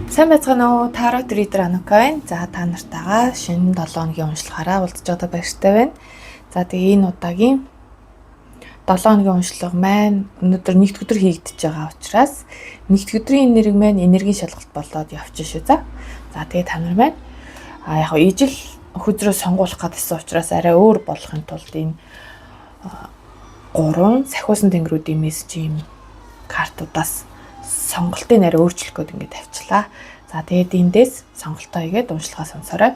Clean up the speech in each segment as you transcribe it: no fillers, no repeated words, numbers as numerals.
Сайн байцгаана уу? Tarot Reader Анука байна. За та нартайгаа шинэ 7 хоногийн уншлагаараа уулзж байгаа баяртай байна. За тэгээ энэ удаагийн 7 хоногийн уншлага маань өнөөдөр нэгд өдөр хийгдэж байгаа учраас нэгд өдрийн энерги маань энергийн шалгалт болоод явчих шүү. За. За тэгээ та нар маань яг ижил хөзрөө сонгуулах гэдсэн учраас арай өөр болохын тулд энэ гурван сахиусан тэнгэрүүдийн мессежийн картуудаас сонголтыг арай өөрчлөх гээд ингээд тавьчлаа. За тэгээд эндээс сонголтоо хийгээд уншлагаа сонсоорой.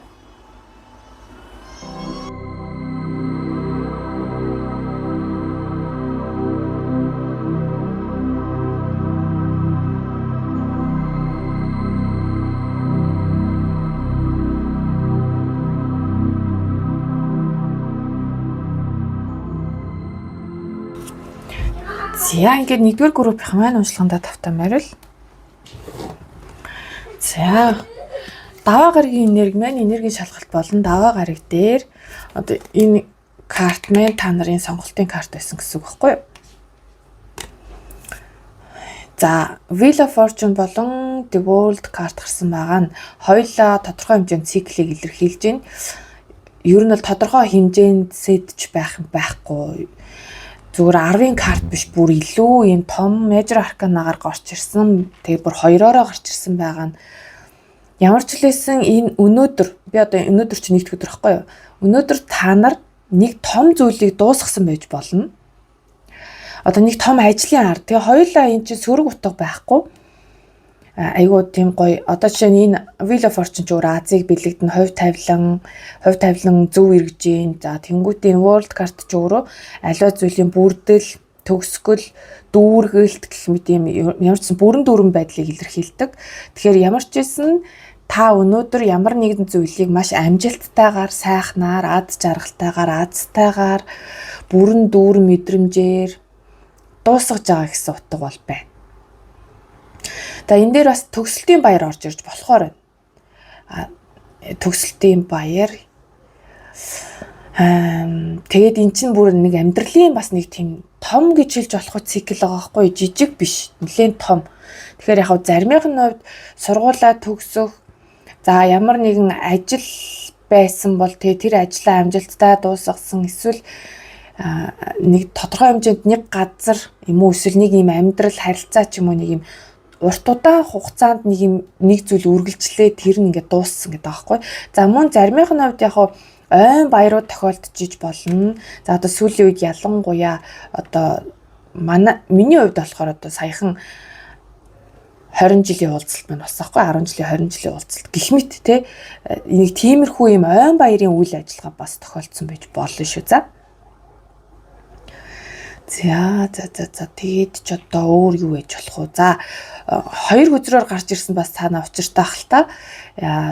За ингээд нэгдүгээр группийн маань уншлагандаа тавтай морил. За даваа гарагийн энерги маань энергийн шалгалт болон даваа гараг дээр одоо энэ карт маань та нарын сонголтын карт байсан гэсэн үг байхгүй юу? За Wheel of Fortune болон The World карт гарсан байгаа нь хоёулаа тодорхой хэмжээнд циклийг илэрхийлж байна. Ер нь бол тодорхой хэмжээнд сэтж байх юм байхгүй. Зүгээр 10-ын карт биш, бүр илүү юм том major arcana-гаар гарч ирсэн. Тэгээ бүр хоёроороо гарч ирсэн байгаа нь ямар ч лээсэн энэ өнөөдөр би одоо өнөөдөр чи нэгдэх өдөр байхгүй юу? Өнөөдөр та нар нэг том зүйлийг дуусгасан байж болно. Одоо нэг том ажлын ар. Тэгээ хоёулаа энэ чинь сөрөг утга байхгүй. Айгуу тийм гоё. Одоо жишээ нь энэ Wheel of Fortune ч өөр Азийг бэлэгдэн хувь тавилан зөв эргэж гин. За тэнгуүтийн World Card ч өөрөө аливаа зүйлийн бүрдэл, төгсгөл, дүүргэлт гэх мэт юм ямар ч сан бүрэн дүүрэн байдлыг илэрхийлдэг. Тэгэхээр ямар ч байсан та өнөөдөр ямар нэгэн зүйлийг маш амжилттайгаар, сайхнаар, ад жаргалтайгаар, азтайгаар, бүрэн дүүрэн мэдрэмжээр дуусгаж байгаа гэсэн утга бол байна. За энэ дээр бас төгсөлтийн баяр орж ирж болохоор байна. Төгсөлтийн баяр. Тэгээд эн чинь бүр нэг амьдралын бас нэг тийм том гэж хэлж болох цикл байгаа байхгүй, жижиг биш, нэлээд том. Тэгэхээр яг заримын хувьд сургуулаа төгсөх, за ямар нэгэн ажил байсан бол тэгээ тэр ажлаа амжилттай дуусгасан, эсвэл нэг тодорхой хэмжээнд нэг газар юм уу, эсвэл нэг юм амьдрал харилцаа ч юм уу, нэг юм урт удаан хугацаанд нэг юм нэг зүйл үргэлжлээ, тэр нь ингээд дууссан гэдэг байгаа байхгүй. За мөн заримынх нь хувьд яг ойн баярууд тохиолдож болно. За одоо сүүлийн үед ялангуяа одоо манай миний хувьд болохоор одоо саяхан 20 жилийн уулзалт маань болсон байхгүй, 10 жилийн, 20 жилийн уулзалт гэх мэт те, нэг тиймэрхүү юм ойн баярын үйл ажиллагаа бас тохиолдсон байж болно шүү. За. За за за за тэгээд ч одоо өөр юу байж болох вэ? За хоёр хөзрөөр гарч ирсэн бас цаана учиртай ах л та.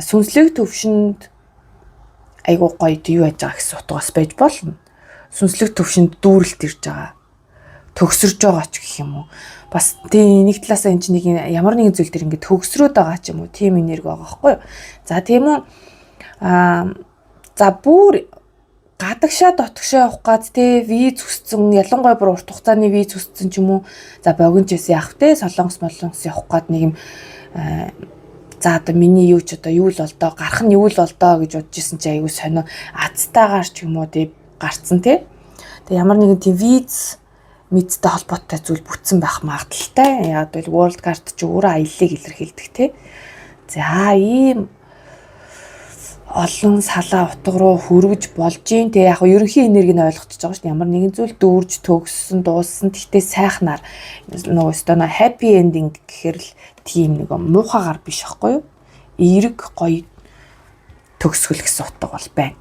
Сүнслэг төвшөнд айгуу гоё юу яаж байгаа гэсэн утга бас байж болно. Сүнслэг төвшөнд дүүрэлт ирж байгаа. Төгсөрж байгаа ч гэх юм уу. Бас тийм нэг талаасаа энэ чинь нэг ямар нэгэн зүйл дээр ингээд төгсрөөд байгаа ч юм уу, тийм энерги байгаа байхгүй юу? За тийм үү. За бүр гадагшаа дотгошоо явах гад те виз хүссэн, ялангуяа бүр урт хугацааны виз хүссэн ч юм уу, за богино ч байсан явах те, Солонгос молонгос явах гад нэг юм за одоо миний юу ч одоо юу л бол доо, гарах нь юу л бол доо гэж бодож исэн чи айгүй сонио азтайгаар ч юм уу те гарцсан те. Тэгээ ямар нэгэн тийм виз мэдтэй холбоотой зүйл бүтсэн байх магадлалтай. Яг бол World Card ч өөрөө аяллыг илэрхийлдэг те. За ийм олон салаа утга руу хөрвөж болж гин. Тэгээ яг ерөнхий энергийг ойлгочихж байгаа шүү дээ. Ямар нэгэн зүйл дүүрж төгссөн, дууссан. Тэгтээ сайхнаар нөгөө өстөө happy ending гэхэр л тийм нэг муухагаар биш байхгүй юу? Эерэг гоё төгсгөл гэсэн утга бол байна.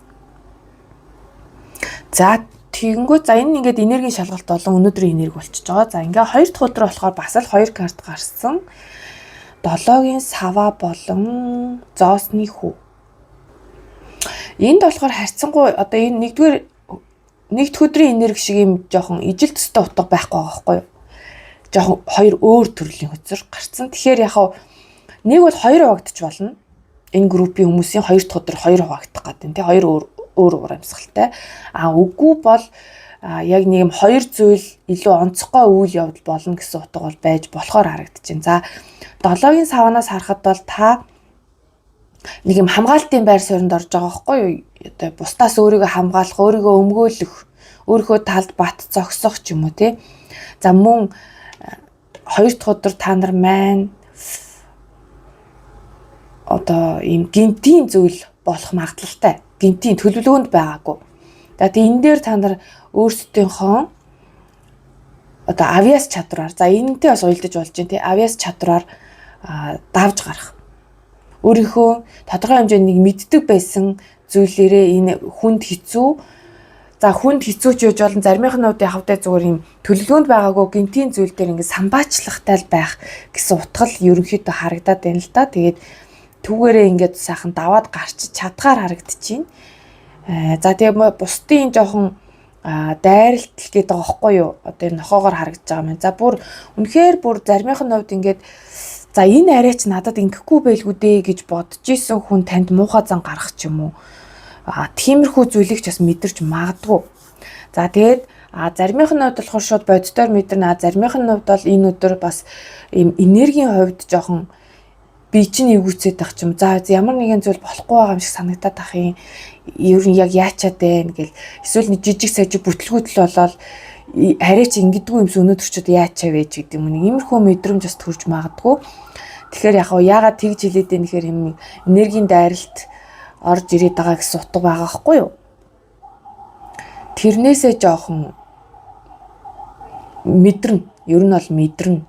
За тэгэнгүүт за энэ ингээд энергийн шалгалт болон өнөөдрийн энерги болчихж байгаа. За ингээ хоёр дахь өдөр болохоор бас л хоёр карт гарсан. Долоогийн саваа болон зоосны хүү. Энд болохоор харьцангуй одоо энэ нэгдүгээр нэгд өдрийн энерги шиг юм жоохон ижил төстэй утга байхгүй байгаа байхгүй юу? Жоохон хоёр өөр төрлийн хөзөр гарцсан. Тэгэхээр яг нэг бол хоёр хуваагдчих болно. Энэ группийн хүмүүсийн хоёр дахь өдөр хоёр хуваагдах гэдэг тийм, хоёр өөр өөр уур амьсгалтай. А үгүй бол яг нэг юм хоёр зүйл илүү онцгой үйл явдал болно гэсэн утга бол байж болохоор харагдаж байна. За, долоогийн савнаас харахад бол та нэг юм хамгаалтын байр суурьнд орж байгаа байхгүй юу? Одоо бусдаас өөрийгөө хамгаалах, өөрийгөө өмгөөлөх, өөрийнхөө талд бат зогсох ч юм уу тий. За, мөн хоёр дахь өдөр та нар маань одоо ийм гинтийн зүйл болох магадлалтай. Гинтийн төлөвлөгөөнд байгаагүй. За, тэгээ энэ дээр та нар өөрсдийнхөө одоо авиас чадвараар, за, энэтэй бас уялдаж болж байна тий, авиас чадвараар давж гарах. Өөрийнхөө тодорхой хэмжээнд нэг мэддэг байсан зүйлээрээ энэ хүнд хэцүү, за, хүнд хэцүү ч байж болно. Заримынх нь хувьд яг хавтай зүгээр юм төлөвлөгөөнд байгаагүй гинтийн зүйл дээр ингээд самбаачлахтай л байх гэсэн утгал ерөнхийдөө харагдаад байна л да. Тэгээд түүгээрээ ингээд сайхан даваад гарч чадгаар харагдчихээн. За, тэгээ бусдын жоохон дайралтал гэдэг байгаа байхгүй юу? Одоо энэ нохоогоор харагдаж байгаа юм. За, бүр үнэхээр бүр заримынх нь хувьд ингээд за, энэ арайч надад ингэхгүй байлгүй дээ гэж бодож исэн хүн танд муухай зан гаргах ч юм уу. Тиймэрхүү зүйлийг ч бас мэдэрч магадгүй. За, тэгээд заримынх нь хувьд болохоор шууд боддоор мэдэрнэ. Заримынх нь хувьд бол энэ өдөр бас ийм энергийн хувьд жоохон би чинь эвгүүцээд байх ч юм. За, ямар нэгэн зүйл болохгүй байгаа юм шиг санагдаад ах юм. Ер нь яг яачаад байна гэл. Эсвэл нэг жижиг сажиг бүтлгүүтэл болоод арай ч ингэдэггүй юмс өнөөдөр ч одоо яачаа вэ гэдэг юм. Нэг иймэрхүү мэдрэмж бас төрж магадгүй. Тэгэхээр яг яагаад тэгж хэлээд байна гэхээр юм энергийн дайралт орж ирээд байгаа гэсэн утга байгаа хгүй юу? Тэрнээсээ жоохон мэдрэн, ер нь бол мэдрэн.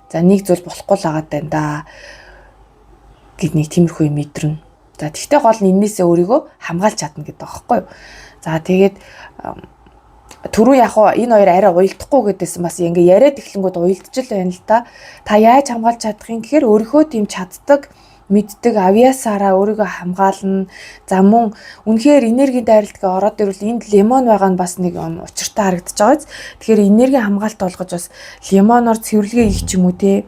За, нэг зүйл болохгүй л агаад байна да гэд нэг тиймэрхүү юм мэдрэн. За, тэгвэл гол нь энээсээ өөрийгөө хамгаалж чадна гэдэг байгаа хгүй юу? За, тэгээд түрүү яг хуу энэ хоёр арай уялдахгүй гэдээсэн бас ингээ яриад эхлэнгүүд уялдж л байна л да. Та яаж хамгаалж чадах юм гэхээр өөрийнхөө тийм чаддаг, мэддэг авиасаараа өөрийгөө хамгаална. За, мөн үнэхээр энергийн дайралтгээ ороод ирвэл энд лимон байгаа нь бас нэг учиртай харагдаж байгаа биз. Тэгэхээр энергийн хамгаалт болгож бас лимоноор цэвэрлэгээ хийх ч юм уу те.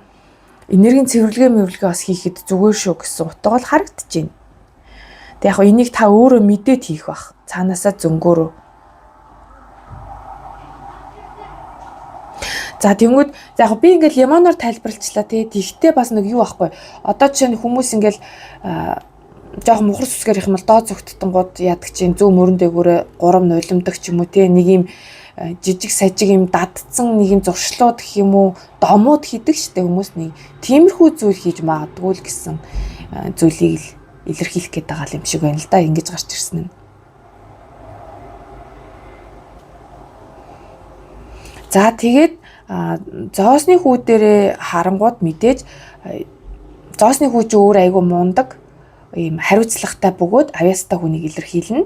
Энергийн цэвэрлэгээ мэвэрлэгээ бас хийхэд зүгээр шүү гэсэн утга бол харагдаж байна. Тэг яг энийг та өөрөө мэдээд хийх бах. Цаанаасаа зөнгөөрөө. За, тэнгүүд за яг би ингээл лимоноор тайлбарлачлаа тий. Тэгтээ бас нэг юу байхгүй. Одоо жишээ нь хүмүүс ингээл жоохон мухар сүсгээр их юм бол доод цогттонгууд яадаг чинь зүү мөрөн дээгүүрээ гурав нулимдаг ч юм уу тий. Нэг юм жижиг сажиг юм дадцсан нэг юм зуршлууд гэх юм уу домууд хийдэг штэ хүмүүс нэг тиймэрхүү зүйл хийж магадгүй л гэсэн зүйлийг л илэрхийлэх гээд байгаа юм шиг байна л да ингэж гарч ирсэн нь. За, тэгээд зоосны хүү дээрээ харангууд мэдээж зоосны хүү чи өөр айгүй мундаг ийм хариуцлагатай бөгөөд авьяастай хүнийг илэрхийлнэ.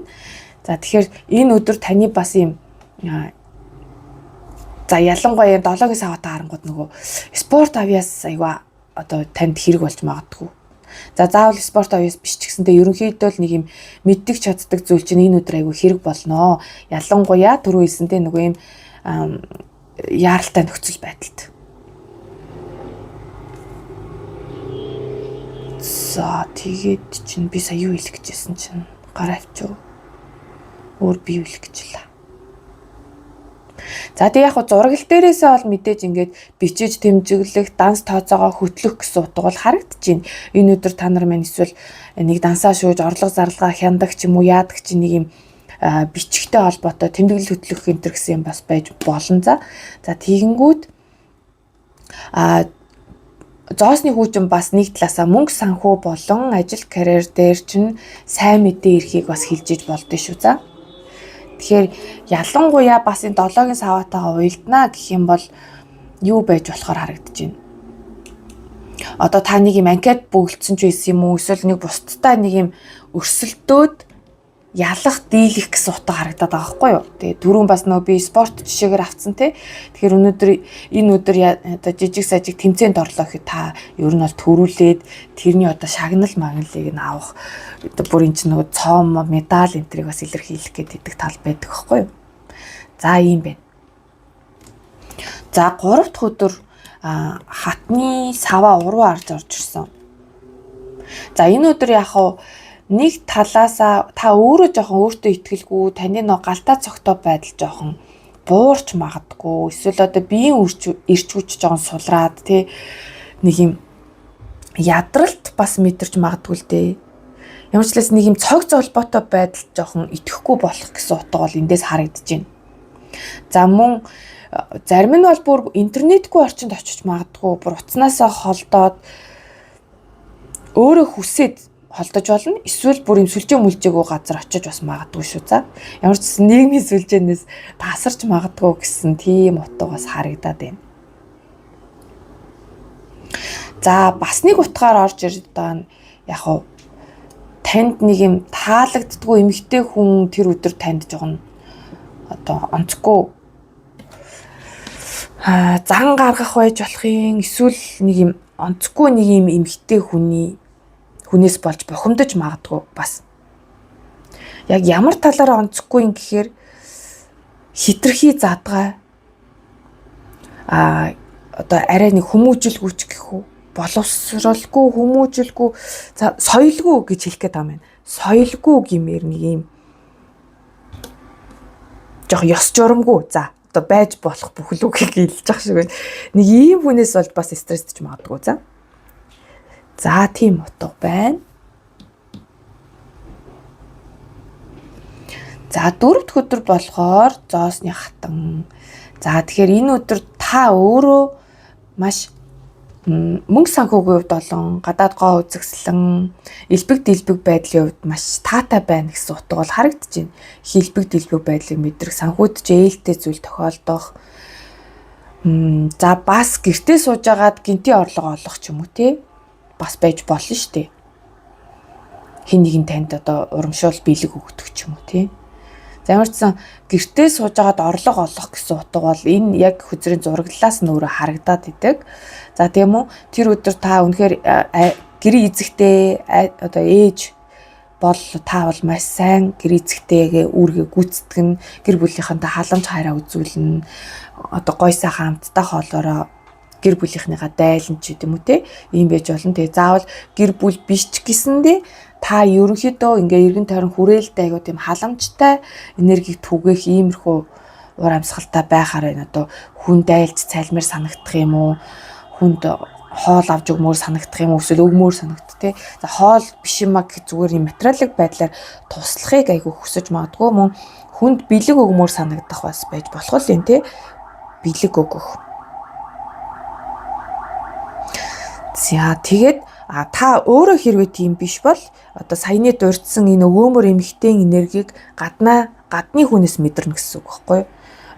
За, тэгэхээр энэ өдөр таны бас ийм за ялангуяа долоогийн саваатай харангууд нөгөө спорт авьяас айгүй одоо танд хэрэг болж магадгүй. За, заавал спорт авьяас биш ч гэсэндээ ерөнхийдөө л нэг юм мэддэг чаддаг зүйл чинь энэ өдөр айгүй хэрэг болноо. Ялангуяа түрүү хэлсэнтэй нөгөө юм яаралтай нөхцөл байдалд. За, тэгээд чинь би сая юу хэлэх гэжсэн чинь гараа авчив. Өөр би юу хэлэх гэж лээ. За, тэг яг зурагл дээрээсээ бол мэдээж ингээд бичиж тэмдэглэх, данс тооцоогоо хөтлөх гэсэн утга бол харагдаж байна. Энэ өдөр та нар маань эсвэл нэг дансаа шүүж орлого зарлага хяндаг ч юм уу яадаг чи нэг юм бичгтэй холбоотой тэмдэглэл хөтлөх энэ төр гэсэн юм бас байж болно. За, тэгэнгүүт зоосны хүүчин бас нэг талаасаа мөнгө санхүү болон ажил карьер дээр чинь сайн мэдээ ирэхийг бас хэлж иж болдсон шүү. За. Тэгэхээр ялангуяа бас энэ долоогийн саваатайгаа уялдана гэх юм бол юу байж болохоор харагдаж байна. Одоо та нэг юм анкет бөглөцсөн ч байсан юм уу эсвэл нэг бусдтай нэг юм өрсөлдөөд ялах, дийлэх гэсэн утга харагдаад байгаа байхгүй юу. Тэгээ түрүүн бас нөгөө би спорт жишээгээр авцсан те. Тэгэхээр өнөөдөр энэ өдөр одоо жижиг сажиг тэмцээнд орлоо гэхэд та ер нь бол төрүүлээд тэрний одоо шагнал магналыг нь авах одоо бүр эн чинь нөгөө цоом, медаль энэ тэрийг бас илэрхийлэх гэдэг тал байдаг байхгүй юу. За, ийм байна. За, 3 дахь өдөр хатны саваа уруу арж орж ирсэн. За, энэ өдөр яг хав нэг талаасаа та өөрөө жоохон өөртөө итгэлгүй, таны нөө галтаа цогтой байдал жоохон буурч магадгүй. Эсвэл одоо биеийн эрч хүч жоохон сулраад тий нэг юм ядралт бас мэдэрч магадгүй л дээ. Ямар ч лээс нэг юм цог золбоотой байдал жоохон идэхгүй болох гэсэн утга бол эндээс харагдаж байна. За мөн зарим нь бол бүр интернетгүй орчинд очиж магадгүй, бүр утаснаасаа холдоод өөрөө хүсээд холдож болно. Эсвэл бүр юм сүлжээ мүлжээгүй газар очиж бас магадгүй шүү. За. Ямар ч гэсэн нийгмийн сүлжээнээс тасарч магадгүй гэсэн тийм утга бас харагдаад байна. За бас нэг утгаар орж ирж байгаа нь яг хав танд нэг юм таалагддгүй эмэгтэй хүн тэр өдөр танд жоохон одоо онцгүй зан гаргах байж болох юм, эсвэл нэг юм онцгүй нэг юм эмэгтэй хүнээс болж бухимдаж магадгүй бас. Яг ямар талаараа онцгүй юм гэхээр хитрхи задгай одоо арай нэг хүмүүжилгүй ч гэх үү, боловсролгүй, хүмүүжилгүй, за соёлгүй гэж хэлэх гээд байгаа юм байна. Соёлгүй гэмээр нэг юм жоох ёс журамгүй за одоо байж болох бүхэл үг хэлж ах шиг байна. Нэг ийм хүнээс бол бас стрессдэж магадгүй за. За тийм утга байна. За дөрөв дэх өдөр болохоор зоосны хатан. За тэгэхээр энэ өдөр та өөрөө маш мөнгө санхүүгийн хувьд болон гадаад гоо үзэсгэлэн, элбэг дэлбэг байдлын хувьд маш таатай байна гэсэн утга бол харагдаж байна. Хилбэг дэлбэг байдлыг мэдрэх, санхүүд ч ээлтэй зүйл тохиолдох. За бас гэртээ сууж агаад гинти орлого олох ч юм уу те. Бас байж болно шүү дээ. Хин нэгэн танд одоо урамшуул бэлэг өгдөг ч юм уу те. За ямар ч сан гэртээ сууж агаад орлого олох гэсэн утга бол энэ яг хөзрийн зураглалаас нь өөрөө харагдаад идэг. За тийм үү, тэр өдөр та үнэхээр гэрээ эзэгтэй одоо ээж бол та бол маш сайн гэр эзэгтэйгээ үүргээ гүйцэтгэн, гэр бүлийнхэнтэй халамж хайраа үзүүлнэ. Одоо гой сайхан амттай хоолоороо гэр бүлийнхнийгаа дайлан ч гэдэм үү те, ийм байж болно. Тэгээ заавал гэр бүл биш ч гэсэндээ та ерөнхийдөө ингээ эргэн тойрон хүрээлтэй айгуу тийм халамжтай энергийг түгээх иймэрхүү уур амьсгалтай байхаар байна. Одоо хүн дайлж цалмаар санагдах юм уу? Хүнд хоол авч өгмөр санагдах юм уу? Эсвэл өгмөр санагдах те. За хоол биш юм а гэх зүгээр юм материалын байдлаар туслахыг айгуу хүсэж магадгүй, мөн хүнд бэлэг өгмөр санагдах бас байж болох л юм те. Бэлэг өгөх. За тэгээд та өөрөө хэрвээ тийм биш бол одоо саяны дурдсан энэ өгөөмөр эмэгтэй энергийг гадны хүнээс мэдэрнэ гэсэн үг байхгүй юу?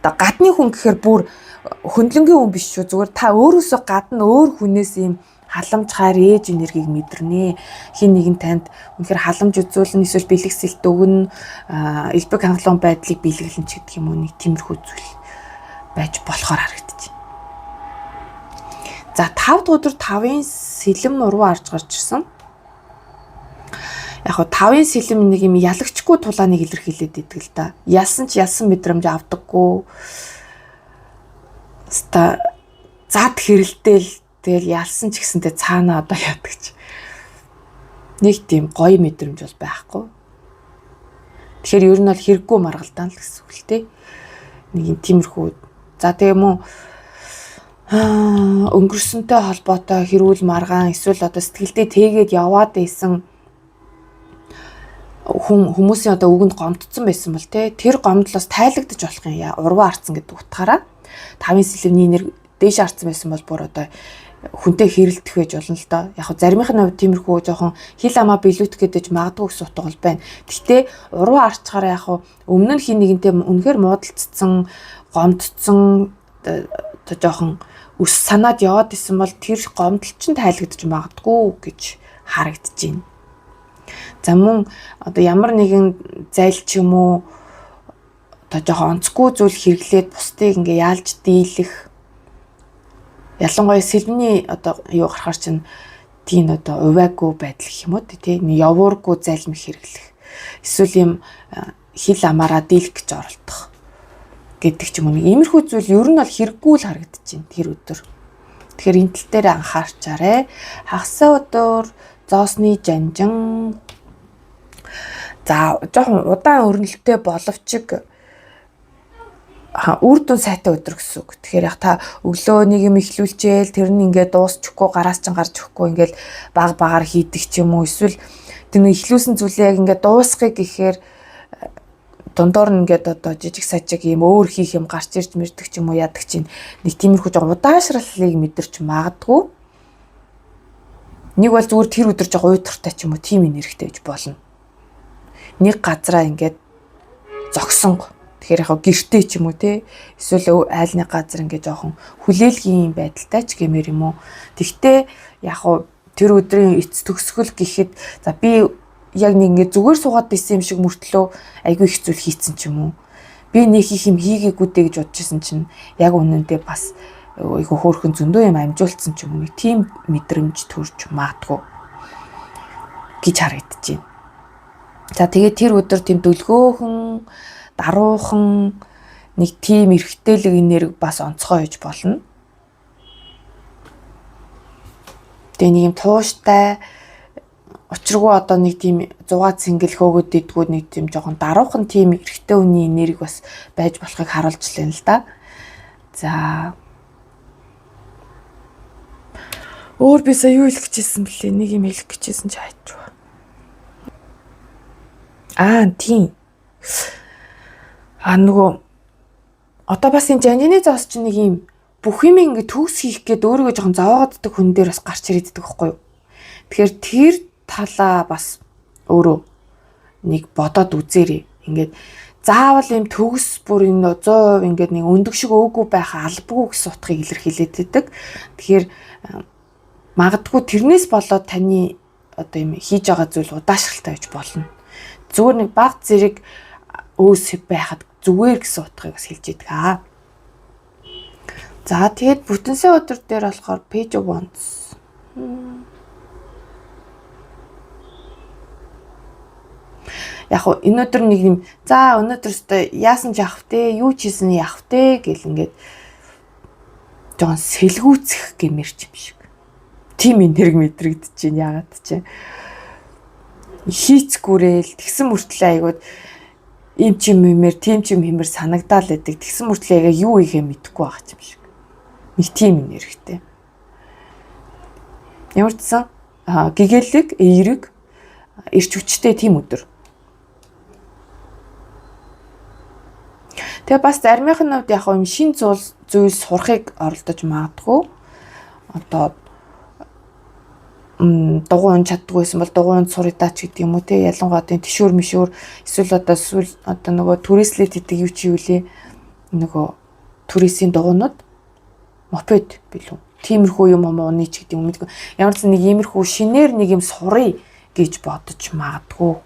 Одоо гадны хүн гэхээр бүр хөндлөнгийн хүн биш шүү. Зүгээр та өөрөөсөө гадна өөр хүнээс ийм халамж хайр ээж энергийг мэдэрнэ. Хин нэгэн танд үнэхээр халамж үзүүлнэ, эсвэл бэлэгсэлт өгнө, элбэг хангалуун байдлыг бэлэглэн ч гэдэг юм уу, нэг тиймэрхүү зүйл байж болохоор харагдчих. За 5 дахь өдөр 5-ын сэлэм уруу арж гарч ирсэн. Яг хоо 5-ын сэлэм нэг юм ялагчгүй тулааныг илэрхийлээд идэг л да. Ялсан ч ялсан мэдрэмж авдаггүй. Ста зад хэрэлдээл тэгэл ялсан ч гэсэнтэй цаанаа одоо яадаг ч. Нэг тийм гоё мэдрэмж бол байхгүй. Тэгэхээр ер нь бол хэрэггүй маргалдаан л гэсэн үг л дээ. Нэг юм тиймэрхүү. За тэгээ мөн өнгөрсөнтэй холбоотой хэрүүл маргаан эсвэл одоо сэтгэлдээ тээгээд яваад байсан хүмүүсийн одоо үгэнд гомдсон байсан бол те тэр гомдлоос тайлагдаж болох юм яа урваа арцсан гэдэг утгаараа 5-ын сэлэвний нэр дээш арцсан байсан бол бүр одоо хүнтэй хэрэлдэх байж болно л доо. Яг заримынх нь хувьд тиймэрхүү жоохон хил амаа билүүтэх гэдэг магадгүй гэсэн утга бол байна. Гэхдээ урваа арчхаараа яг өмнө нь хин нэгэнтэй үнэхээр муудалцсан, гомдсон одоо жоохон өс санаад яваад исэн бол тэр гомдол чинь тайлагдаж магадгүй гэж харагдаж байна. За мөн одоо ямар нэгэн зайл ч юм уу одоо жоохон онцгүй зүйл хэрэглээд бусдыг ингээ яалж дийлэх, ялангуяа сэлмний одоо юу гарахаар чинь тийм одоо увайгүй байдал гэх юм уу тий явуургүй залм хэрэглэх, эсвэл юм хил амаараа дийлэх гэж оролдох гэдэг ч юм уу, иймэрхүү зүйл ер нь бол хэрэггүй л харагдаж байна тэр өдөр. Тэгэхээр энэ тал дээр анхаарчаарэ. Хагас өдөр зоосны жанжин. За жоохон удаан өрнөлттэй боловч Үр дүн сайтай өдөр гэсэн үг. Тэгэхээр яг та өглөө нэг юм эхлүүлчихээл тэр нь ингээд дуусчихгүй, гараас чинь гарч өгөхгүй, ингээд баг багаар хийдэг ч юм уу, эсвэл тэр нэг эхлүүлсэн зүйлээ яг ингээд дуусгах гэхээр дундуур нь ингээд одоо жижиг сажиг юм өөр хийх юм гарч ирж мэрдэг ч юм уу, яадаг чинь нэг тиймэрхүү жоо удаашраллыг мэдэрч магадгүй. Нэг бол зүгээр тэр өдөр жоо уйтгартай ч юм уу, тийм энергитэй гэж болно. Нэг газараа ингээд зогсон. Тэгэхээр яг гэртээ ч юм уу, те, эсвэл айл нэг газар ингээд жоохон хүлээлгийн байдалтай ч гэмээр юм уу. Тэгтээ яг тэр өдрийн эц төгсгөл гэхэд за би яг нэг ингээд зүгээр суугаад исэн юм шиг мөртлөө айгүй их зүйл хийцэн ч юм уу. Би нэг их юм хийгээгүй дээ гэж бодож исэн чинь яг үнэндээ бас айгүй хөөрхөн зөндөө юм амжуулсан ч юм уу, нэг тийм мэдрэмж төрж магадгүй гэж харагдаж байна. За, тэгээд тэр өдөр тийм дүлгөөхөн, даруухан нэг тийм эрхтэлэг энерги бас онцгой гэж болно. Тэгээ нэг юм тууштай, учиргүй одоо нэг тийм зугаа цэнгэл хөөгөөд идгүү, нэг тийм жоохон даруухан тийм эрэгтэй хүний энерги бас байж болохыг харуулж лээ л да. За, өөр би сая юу хэлэх гэжсэн бэлээ? Нэг юм хэлэх гэжсэн чи хайчваа. Аа, тийм. Аа, нөгөө одоо бас энэ жанжины зоос чинь нэг юм бүх юм ингээ төгс хийх гээд өөрийгөө жоохон зовоогддог хүн дээр бас гарч ирээддэг байхгүй юу? Тэгэхээр тэр талаа бас өөрөө нэг бодоод үзээрэй. Ингээд заавал юм төгс, бүр энэ 100% ингээд нэг өндөг шиг өөгүй байх албагүй гэсэн утгыг илэрхийлээд байдаг. Тэгэхээр магадгүй тэрнээс болоод таны одоо юм хийж байгаа зүйл удаашралтай байж болно. Зүгээр нэг баг зэрэг өөс байхад зүгээр гэсэн утгыг бас хэлж идэг аа. За, тэгээд бүтэнсэн өдөр дээр болохоор Page of Wands. Яг хуу энэ өдөр нэг юм, за, өнөөдөр өстой яасан ч явах те, юу ч хийсэн явах те гэл ингээд жоохон сэлгүүцэх гэмээр ч юм шиг. Тим энерги мэдрэгдэж байна, яагаад чи. Хийцгүүрэл тэгсэн мөртлөө айгууд ийм ч юм хэмээр, тийм ч юм хэмээр санагдаал байдаг. Тэгсэн мөртлөө яг юу хийхээ мэдэхгүй байгаа юм шиг. Нэг тийм энергитэй. Ямар ч сан гэгээлэг, эерэг, эрч хүчтэй тийм өдөр. Тэгээ бас заримынх нь хувьд яг юм шин зүйл сурахыг оролдож магадгүй. Одоо дугуй ун чаддгүй байсан бол дугуй унд суръя даа ч гэдэг юм уу, те, ялангуяа одоо тэшүүр мишүүр, эсвэл одоо сүүл одоо нөгөө түрээслээд идэг юу чи юу лээ, нөгөө түрээсийн дугуйнууд, мопед билүү, тиймэрхүү юм юм уны ч гэдэг юм мэдгүй, ямар ч нэг иймэрхүү шинээр нэг юм суръя гэж бодож магадгүй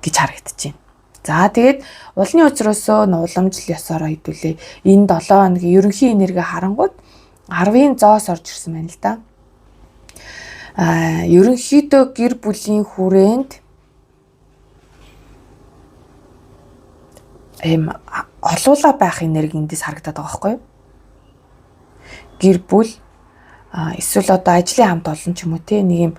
гэж харагдаж байна. За, тэгээд улны өзрөөсөө нууламжлал ёсороо хэдүүлээ. Энэ 7 хоногийн ерөнхий энерги харангууд 10-ын зоос орж ирсэн байна л да. А ерөнхийдөө гэр бүлийн хүрээнд эм олуула байх энерги эндээс харагдаад байгаа байхгүй юу? Гэр бүл эсвэл одоо ажлын хамт олон ч юм уу, те, нэг юм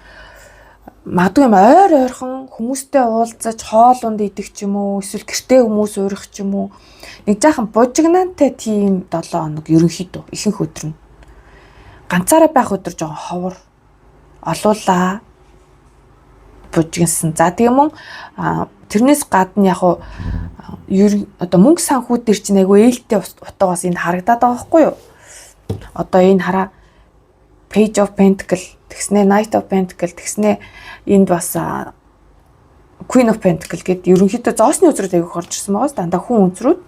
магадгүй юм ойр ойрхон хүмүүстэй уулзаж хоол унд идэх ч юм уу, эсвэл гэртээ хүмүүс уурах ч юм уу, нэг жаахан бужигнаантай тийм 7 хоног ерөнхийдөө ихэнх өдөр нь. Ганцаараа байх өдөр жоохон ховор, олуулаа, бужигнсан. За, тийм мөн тэрнээс гадна яг уу одоо мөнгө санхүү дээр чинь айгүй ээлтэй утга бас энд харагдаад байгаа байхгүй юу? Одоо энэ хараа, Page of Pentacle, тэгснэ Knight of Pentacle, тэгснэ энд бас Queen of Pentacle гэд ерөнхийдөө зоосны үзрүүд айгүйх орж ирсэн байгаас дандаа хүн үзрүүд.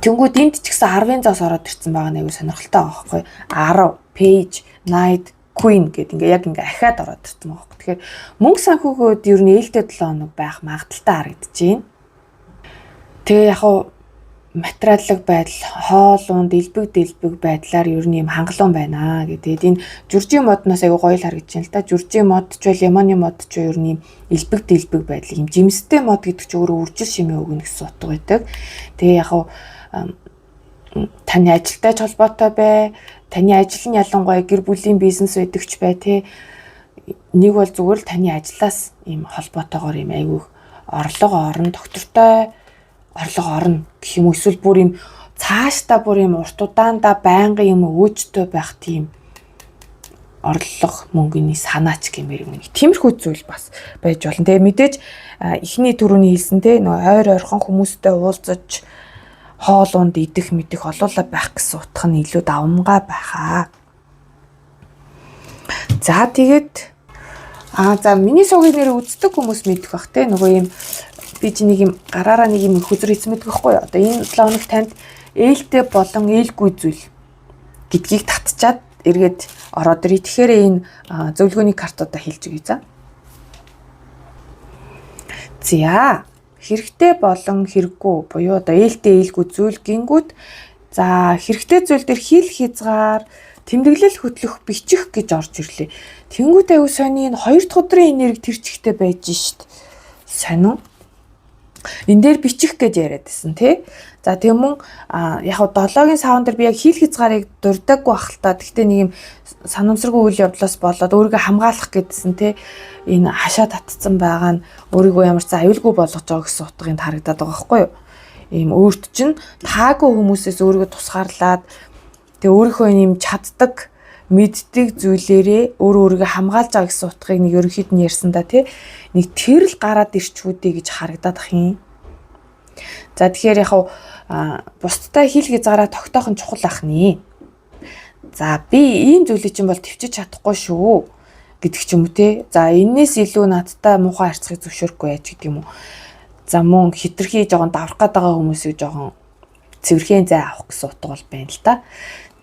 Тэнгүүд энд ч гэсэн 10-ын зоос ороод ирсэн байгаа нь айгүй сонирхолтой байгаа байхгүй. 10, Page, Knight, Queen гэд ингээ яг ингээ ахиад ороод ирсэн байгаа байхгүй. Тэгэхээр мөнгө санхүүгүүд ер нь ээлтэй 7 хоног байх магадлалтай харагдаж байна. Тэгээ яг уу материаллык байдал, хоол унд, элбэг дэлбэг байдлаар ер нь юм хангалуун байна гэдэг. Тэгээд энэ жүржийн модноос аягүй гоё л харагдаж байна л да. Жүржийн мод ч байл, яманы мод ч ер нь юм элбэг дэлбэг байдал, юм жимстэй мод гэдэг чинь өөрөө үржил шимээ өгнө гэсэн утга байдаг. Тэгээ яг таны ажилтай ч холбоотой бай, таны ажил нь ялангуяа гэр бүлийн бизнес байдаг ч бай, те, нэг бол зүгээр л таны ажлаас ийм холбоотойгоор ийм айгүй орлого орон, доктортой орлого орно гэх юм уу, эсвэл бүр юм цаашдаа бүр юм урт удаандаа байнгын юм өөжтэй байх тийм орлого мөнгөний санаач гэмээр юм. Тиймэрхүү зүйл бас байж болно. Тэгээ мэдээж эхний түрүүний хэлсэн те нөгөө ойр ойрхон хүмүүстэй уулзаж хоол унд идэх мэдэх олуула байх гэсэн утга нь илүү давамгай байхаа. За тэгээд за миний суугийн нэр үздэг хүмүүс мэдэх бах те нөгөө юм би чи нэг юм гараараа нэг юм хөзөр хийсэн мэдэх байхгүй юу. Одоо энэ 7 хоног танд ээлтэй болон ээлгүй зүйл гэдгийг татчаад эргээд ороод ирээ. Тэгэхээр энэ зөвлөгөөний картуудаа хэлж өгье за. За хэрэгтэй болон хэрэггүй буюу одоо ээлтэй ээлгүй зүйл гингүүд за хэрэгтэй зүйл дээр хил хязгаар тэмдэглэл хөтлөх бичих гэж орж ирлээ. Тэнгүүд аюу сони энэ хоёр дахь өдрийн энерги тэр чигтээ байж шít. Сонин. Энэ дээр бичих гэж яриад байсан тий. За тэг мөн яг хав долоогийн савн дээр би яг хил хязгаарыг дурдаагүй бах л та. Гэхдээ нэг юм санамсаргүй үйл явдлаас болоод өөрийгөө хамгаалах гэдсэн тий. Энэ хашаа татцсан байгаа нь өөрийгөө ямар ч аюулгүй болгож байгаа гэсэн утгыг харагдаад байгаа байхгүй юу? Ийм өөрт чинь таагүй хүмүүсээс өөрийгөө тусгаарлаад тэг өөрийнхөө ийм чаддаг мэддэг зүйлээрээ өөрөө өөрийгөө хамгаалж байгаа гэсэн утгыг нэг ерөнхийд нь ярьсан да тий. Нэг тэр л гараад ирчүүдээ гэж харагдаад ах юм. За тэгэхээр яг бусдтай хил хязгаараа тогтоох нь чухал ах нэ. За би ийм зүйлийг чинь бол төвчж чадахгүй шүү гэдэг ч юм уу те. За энээс илүү надтай муухай харьцахыг зөвшөөрөхгүй яаж гэдэг юм уу. За мөн хитрхи жоохон даврах гээд байгаа хүмүүсийг жоохон цэвэрхэн зай авах гэсэн утга бол байна л та.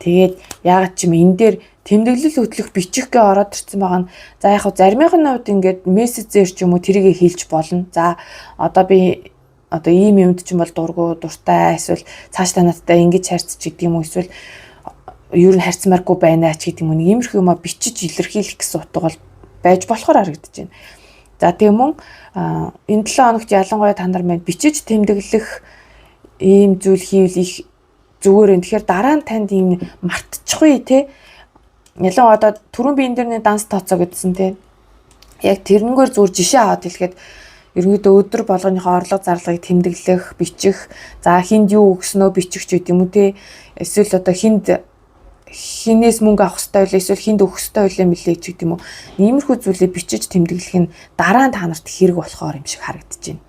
Тэгээд яагаад ч юм энэ дээр тэмдэглэл хөтлөх бичих гэ ороод ирсэн байгаа нь за яг хав заримынх нь хувьд ингээд мессежээр ч юм уу тэрийгэ хэлж болно. За одоо би одоо ийм юмд ч юм бол дургу дуртай эсвэл цаашдаа надтай ингэж харьцаж гэдэг юм уу эсвэл ер нь харьцмааргүй байна ч гэдэг юм уу нэг иймэрхүү юмаа бичиж илэрхийлэх гэсэн утга бол байж болохоор харагдаж байна. За тийм мөн энэ 7 хоногт ялангуяа та нар маань бичиж тэмдэглэх ийм зүйл хийвэл их зүгээр юм. Тэгэхээр дараа нь танд ийм мартчихгүй те. Ялангуяа одоо түрүүн би энэ дэр нэг данс тооцоо гэдсэн те. Яг тэрнгээр зүгээр жишээ аваад хэлэхэд ерөнхийдөө өдөр болгоныхоо орлого зарлагыг тэмдэглэх, бичих, за хинд юу өгснөө бичих ч гэдэм үү те. Эсвэл одоо хинд хинээс мөнгө авах хэрэгтэй байлаа эсвэл хинд өгөх хэрэгтэй байлаа мэлээ ч гэдэм үү. Иймэрхүү зүйлийг бичиж тэмдэглэх нь дараа нь та нарт хэрэг болохоор юм шиг харагдаж байна.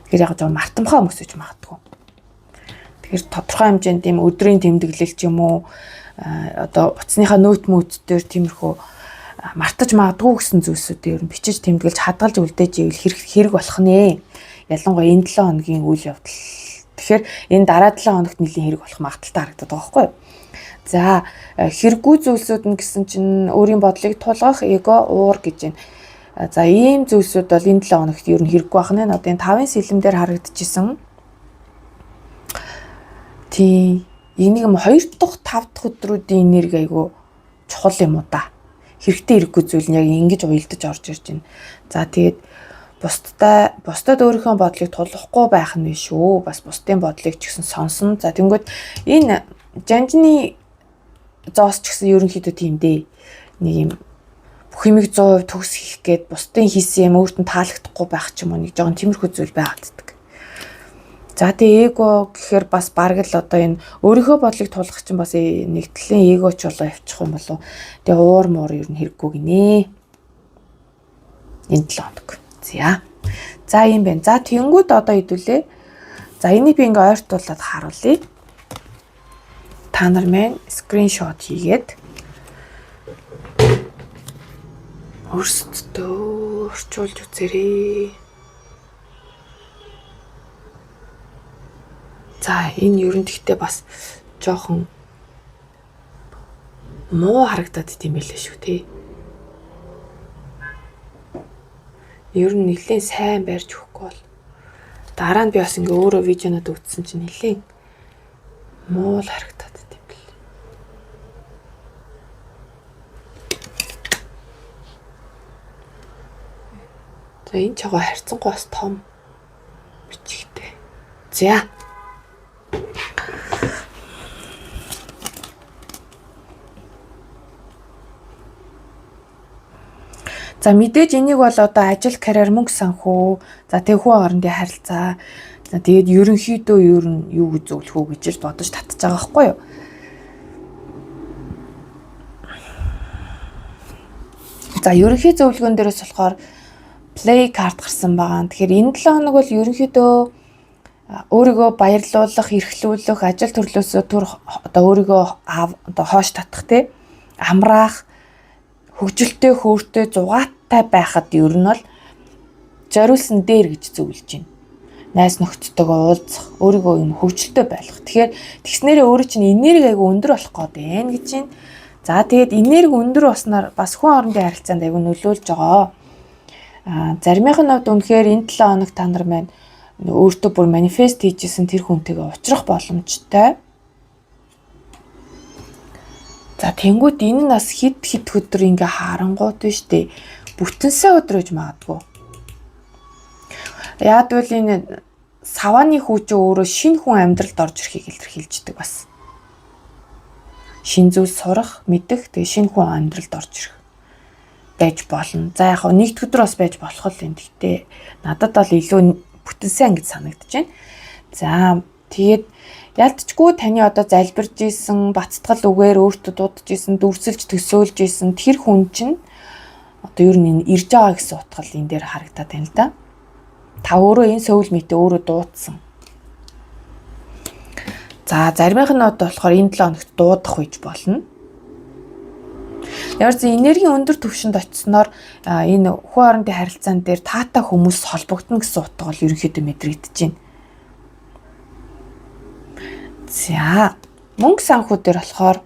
Тэгэхээр яг жоо мартамхай хүмүүс гэж магадгүй. Тэгэхээр тодорхой хэмжээнд ийм өдрийн тэмдэглэл ч юм уу одоо утасныхаа нөт мөт дээр тиймэрхүү мартаж магадгүй гэсэн зүйлсүүдээ ер нь бичиж тэмдэглэж хадгалж үлдээж ивэл хэрэг болох нэ. Ялангуяа энэ 7 хоногийн үйл явдал. Тэгэхээр энэ дараа 7 хоногт нэлийн хэрэг болох магадaltaй харагдаад байгаа байхгүй юу? За хэрэггүй зүйлсүүд нь гэсэн чинь өөрийн бодлыг тулгах эго уур гэж байна. За ийм зүйлсүүд бол энэ 7 хоногт ер нь хэрэггүй байх нэ. Одоо энэ 5-ын сэлэм дээр харагдчихсан. Тийм. Энийг юм 2 дахь 5 дахь өдрүүдийн энерги айгу чухал юм уу да. Хэрэгтэй хэрэггүй зүйл нь яг ингэж уялдаж орж ирж байна. За тэгээд бусдад өөрийнхөө бодлыг тулгахгүй байх нь биш үү. Бас бусдын бодлыг ч гэсэн сонсон. За тэнгүүд энэ жанжны зоос ч гэсэн ерөнхийдөө тийм дээ. Нэг юм бүх юмыг 100% төгс хийх гээд бусдын хийсэн юм өөрт нь таалагдахгүй байх ч юм уу нэг жоохон тиймэрхүү зүйл байгаад байдаг. За тэгээ эго гэхээр бас бараг л одоо энэ өөрийнхөө бодлыг тулгах чинь бас нэг талын эго ч болоо явчих юм болов. Тэгээ уур муур ер нь хэрэггүй гинэ. Энэ 7 хоног. За. За ийм байна. За тэнгүүд одоо хэдүүлээ. За энийг би ингээ ойртуулад харуулъя. Та нар маань скриншот хийгээд өөрсдөө орчуулж үзээрэй. За энэ ер нь тэгтээ бас жоохон муу харагдаад идэм байлээ шүү те. Ер нь нэлээд сайн барьж өгөхгүй бол дараа нь би бас ингээ өөрөө видеонод үзсэн чинь нэлээд муу л харагдаад идэм бэл. За энэ чагоо харьцангуй бас том бичигтэй. За. За мэдээж энийг бол одоо ажил, карьер, мөнгө санхүү, за тэг хүн хоорондын харилцаа, за тэгээд ерөнхийдөө ер нь юу гэж зөвлөх үү гэж л бодож татж байгаа байхгүй юу? За ерөнхий зөвлөгөөн дээрээс болохоор play card гарсан байгаа. Тэгэхээр энэ 7 хоног бол ерөнхийдөө өөрийгөө баярлуулах, эрхлүүлэх, ажил төрлөөсөө түр одоо өөрийгөө одоо хоош татах тий амраах, хөгжилтэй, хөөртэй, зугаатай байхад ер нь бол зориулсан дээр гэж зөвлөж байна. Найз нөхдөдтэйгөө уулзах, өөрийгөө юм хөгжилтэй байлгах. Тэгэхээр тэгснээрээ өөрөө чинь энерги айгүй өндөр болох гээд байна гэж байна. За тэгээд энерги өндөр болсноор бас хүн хоорондын харилцаанд айгүй нөлөөлж байгаа. Заримынх нь хувьд үнэхээр энэ 7 хоног та нар маань өөртөө бүр манифест хийжсэн тэр хүнтэйгээ уулзах боломжтой. За тэнгүүт энэ нь бас хэд хэд өдөр ингээ харангуут нь штэ. Бүтэн сайн өдөр гэж магадгүй. Яг бол энэ савааны хүүч өөрөө шинэ хүн амьдралд орж ирэхийг илэрхийлждэг бас. Шинэ зүйл сурах, мэдэх, тэгээ шинэ хүн амьдралд орж ирэх байж болно. За яг нэг өдөр бас байж болох л юм. Гэхдээ надад бол илүү бүтэн сайн гэж санагдаж байна. За тэгээд ялтчгүй таны одоо залбирж исэн, баттгал үгээр өөртөө дуудаж исэн, дүрсэлж төсөөлж исэн тэр хүн чинь одоо ер нь ирж байгаа гэсэн утгал энэ дээр харагдаад байна л да. Та өөрөө энэ soulmate өөрөө дуудсан. За заримынх нь одоо болохоор энэ 7 хоногт дуудах үеж болно. Ямар ч энергийн өндөр түвшинд очисноор энэ хүн хоорондын харилцаан дээр таатай хүмүүс холбогдоно гэсэн утга бол ерөнхийдөө мэдрэгдэж байна. За мөнгө санхүү дээр болохоор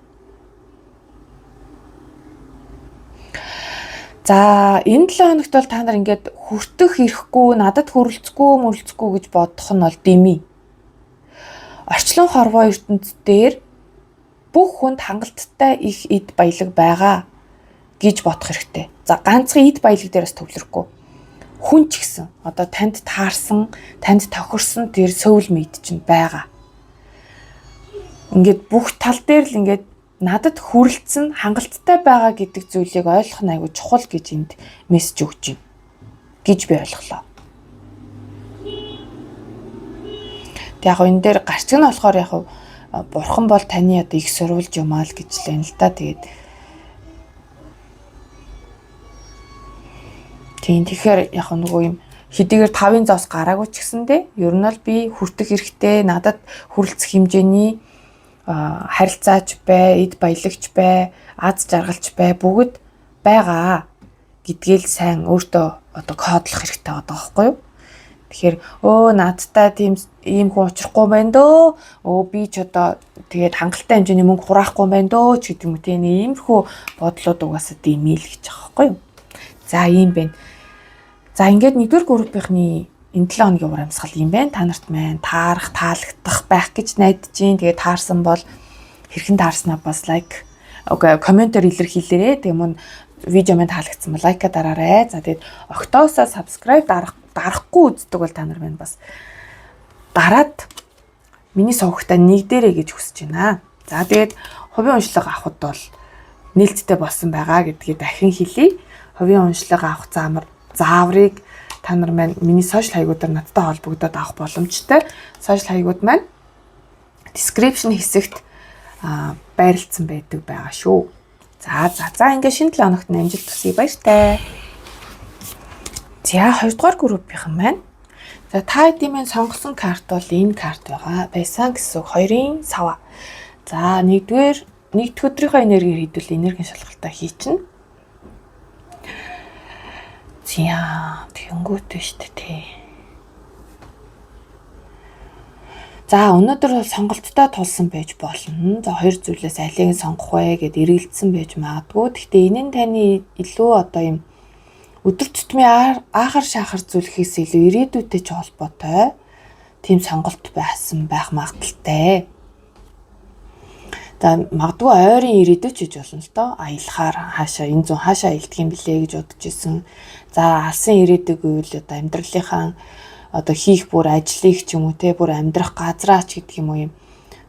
за энэ 7 хоногт бол та нар ингээд хүртэх ирэхгүй, надад хүрэлцэхгүй, мөрөлцөхгүй гэж бодох нь бол дэмий. Орчлон хорвоо ертөнц дээр бүх хүнд хангалттай их эд баялаг байгаа гэж бодох хэрэгтэй. За ганцхан эд баялаг дээр бас төвлөрөхгүй. Хүн ч гэсэн одоо танд таарсан, танд тохирсон тэр soulmate чинь байгаа. Ингээд бүх тал дээр л ингээд надад хүрэлцэн хангалттай байгаа гэдэг зүйлийг ойлгох нь айгүй чухал гэж энд мессеж өгч байна гэж би ойлголоо. Тэг яг энэ дээр гарчиг нь болохоор яг бурхан бол таны одоо их сурвалж юм аа л гэж л байна л да. Тэгээд тийм тэгэхээр яг нөгөө юм хэдийгээр 5-ын зоос гараагүй ч гэсэндээ ер нь бол би хүртэх хэрэгтэй, надад хүрэлцэх хэмжээний харилцаач бай, эд баялагч бай, аз жаргалч бай бүгд байгаа гэдгээл сайн өөртөө одоо кодлох хэрэгтэй байгаа байхгүй юу? Тэгэхээр өө надтай тийм ийм хүн учрахгүй байна дөө. Өө би ч одоо тэгээд хангалттай хэмжээний мөнгө хураахгүй байна дөө ч гэдэг юм уу тийм иймэрхүү бодлууд угаасаа дэмий л гэж байгаа байхгүй юу? За ийм байна. За ингээд нэгдүгээр группийнхний энэ 7 хоногийн уур амьсгал юм байна. Та нарт маань таарах, таалагдах байх гэж найдаж байна. Тэгээ таарсан бол хэрхэн таарснаа бас like, okay, комментээр илэрхийлээрэй. Тэгээ мөн видео маань таалагдсан бол like аа дараарай. За тэгээд октоосоо subscribe дарахгүй үздэг бол та нар маань бас дараад миний сувагтаа нэгдээрэй гэж хүсэж байна. За тэгээд хувийн уншлага авахд бол нээлттэй болсон байгаа гэдгийг дахин хэлье. Хувийн уншлага авах зааврыг та нар маань миний social хаягуудаар надтай холбогдоод авах боломжтой. Social хаягууд маань description хэсэгт байрлалцсан байдаг байгаа шүү. За за за ингээд шинэ 7 хоногт амжилт хүсье. Баяртай. За хоёрдугаар группийнхан маань. За та хэдийн маань сонгосон карт бол энэ карт байгаа. Байсан гэсэн үг 2-ын сава. За нэгдүгээр нэгд өдрийнхөө энергээр хэдүүл энергийн шалгалтаа хийчихнэ. За тэгэнгүүт шүү дээ тий. За өнөөдөр бол сонголттой тулсан байж болно. За хоёр зүйлээс алийг нь сонгох вэ гэд эргэлдсэн байж магадгүй. Гэхдээ энэ нь таны илүү одоо юм өдөр тутмын аахар шахар зүйлхээс илүү ирээдүйтэй ч холбоотой тийм сонголт байсан байх магадлалтай. За магадгүй ойрын ирээдүй ч гэж болно л доо. Аялахаар хаашаа энэ зүүн хаашаа аялдаг юм блэ гэж бодож исэн. За алсын ирээдүй гэвэл одоо амьдралынхаа одоо хийх бүр ажлыг ч юм уу те бүр амьдрах газраа ч гэдэг юм уу юм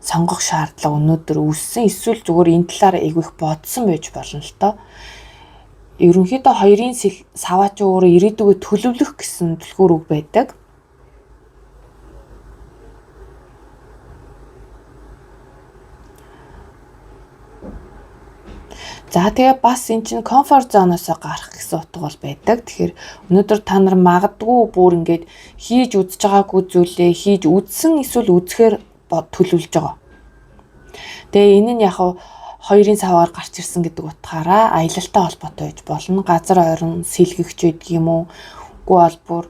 сонгох шаардлага өнөөдөр үүссэн. Эсвэл зүгээр энэ талаар айгүй их бодсон байж болно л доо. Ерөнхийдөө хоёрын саваа ч өөрөө ирээдүгөө төлөвлөх гэсэн түлхүүр үг байдаг. За тэгээ бас эн чинь comfort zone-оос гарах гэсэн утга бол байдаг. Тэгэхээр өнөөдөр та нар магадгүй бүр ингээд хийж үзэж байгаагүй зүйлээ хийж үзсэн эсвэл үзэхээр төлөвлөж байгаа. Тэгээ энэ нь яг хоёрын саваар гарч ирсэн гэдэг утгаараа аялалтай холбоотой байж болно. Газар ойрон сэлгэгч байдаг юм уу? Үгүй бол бүр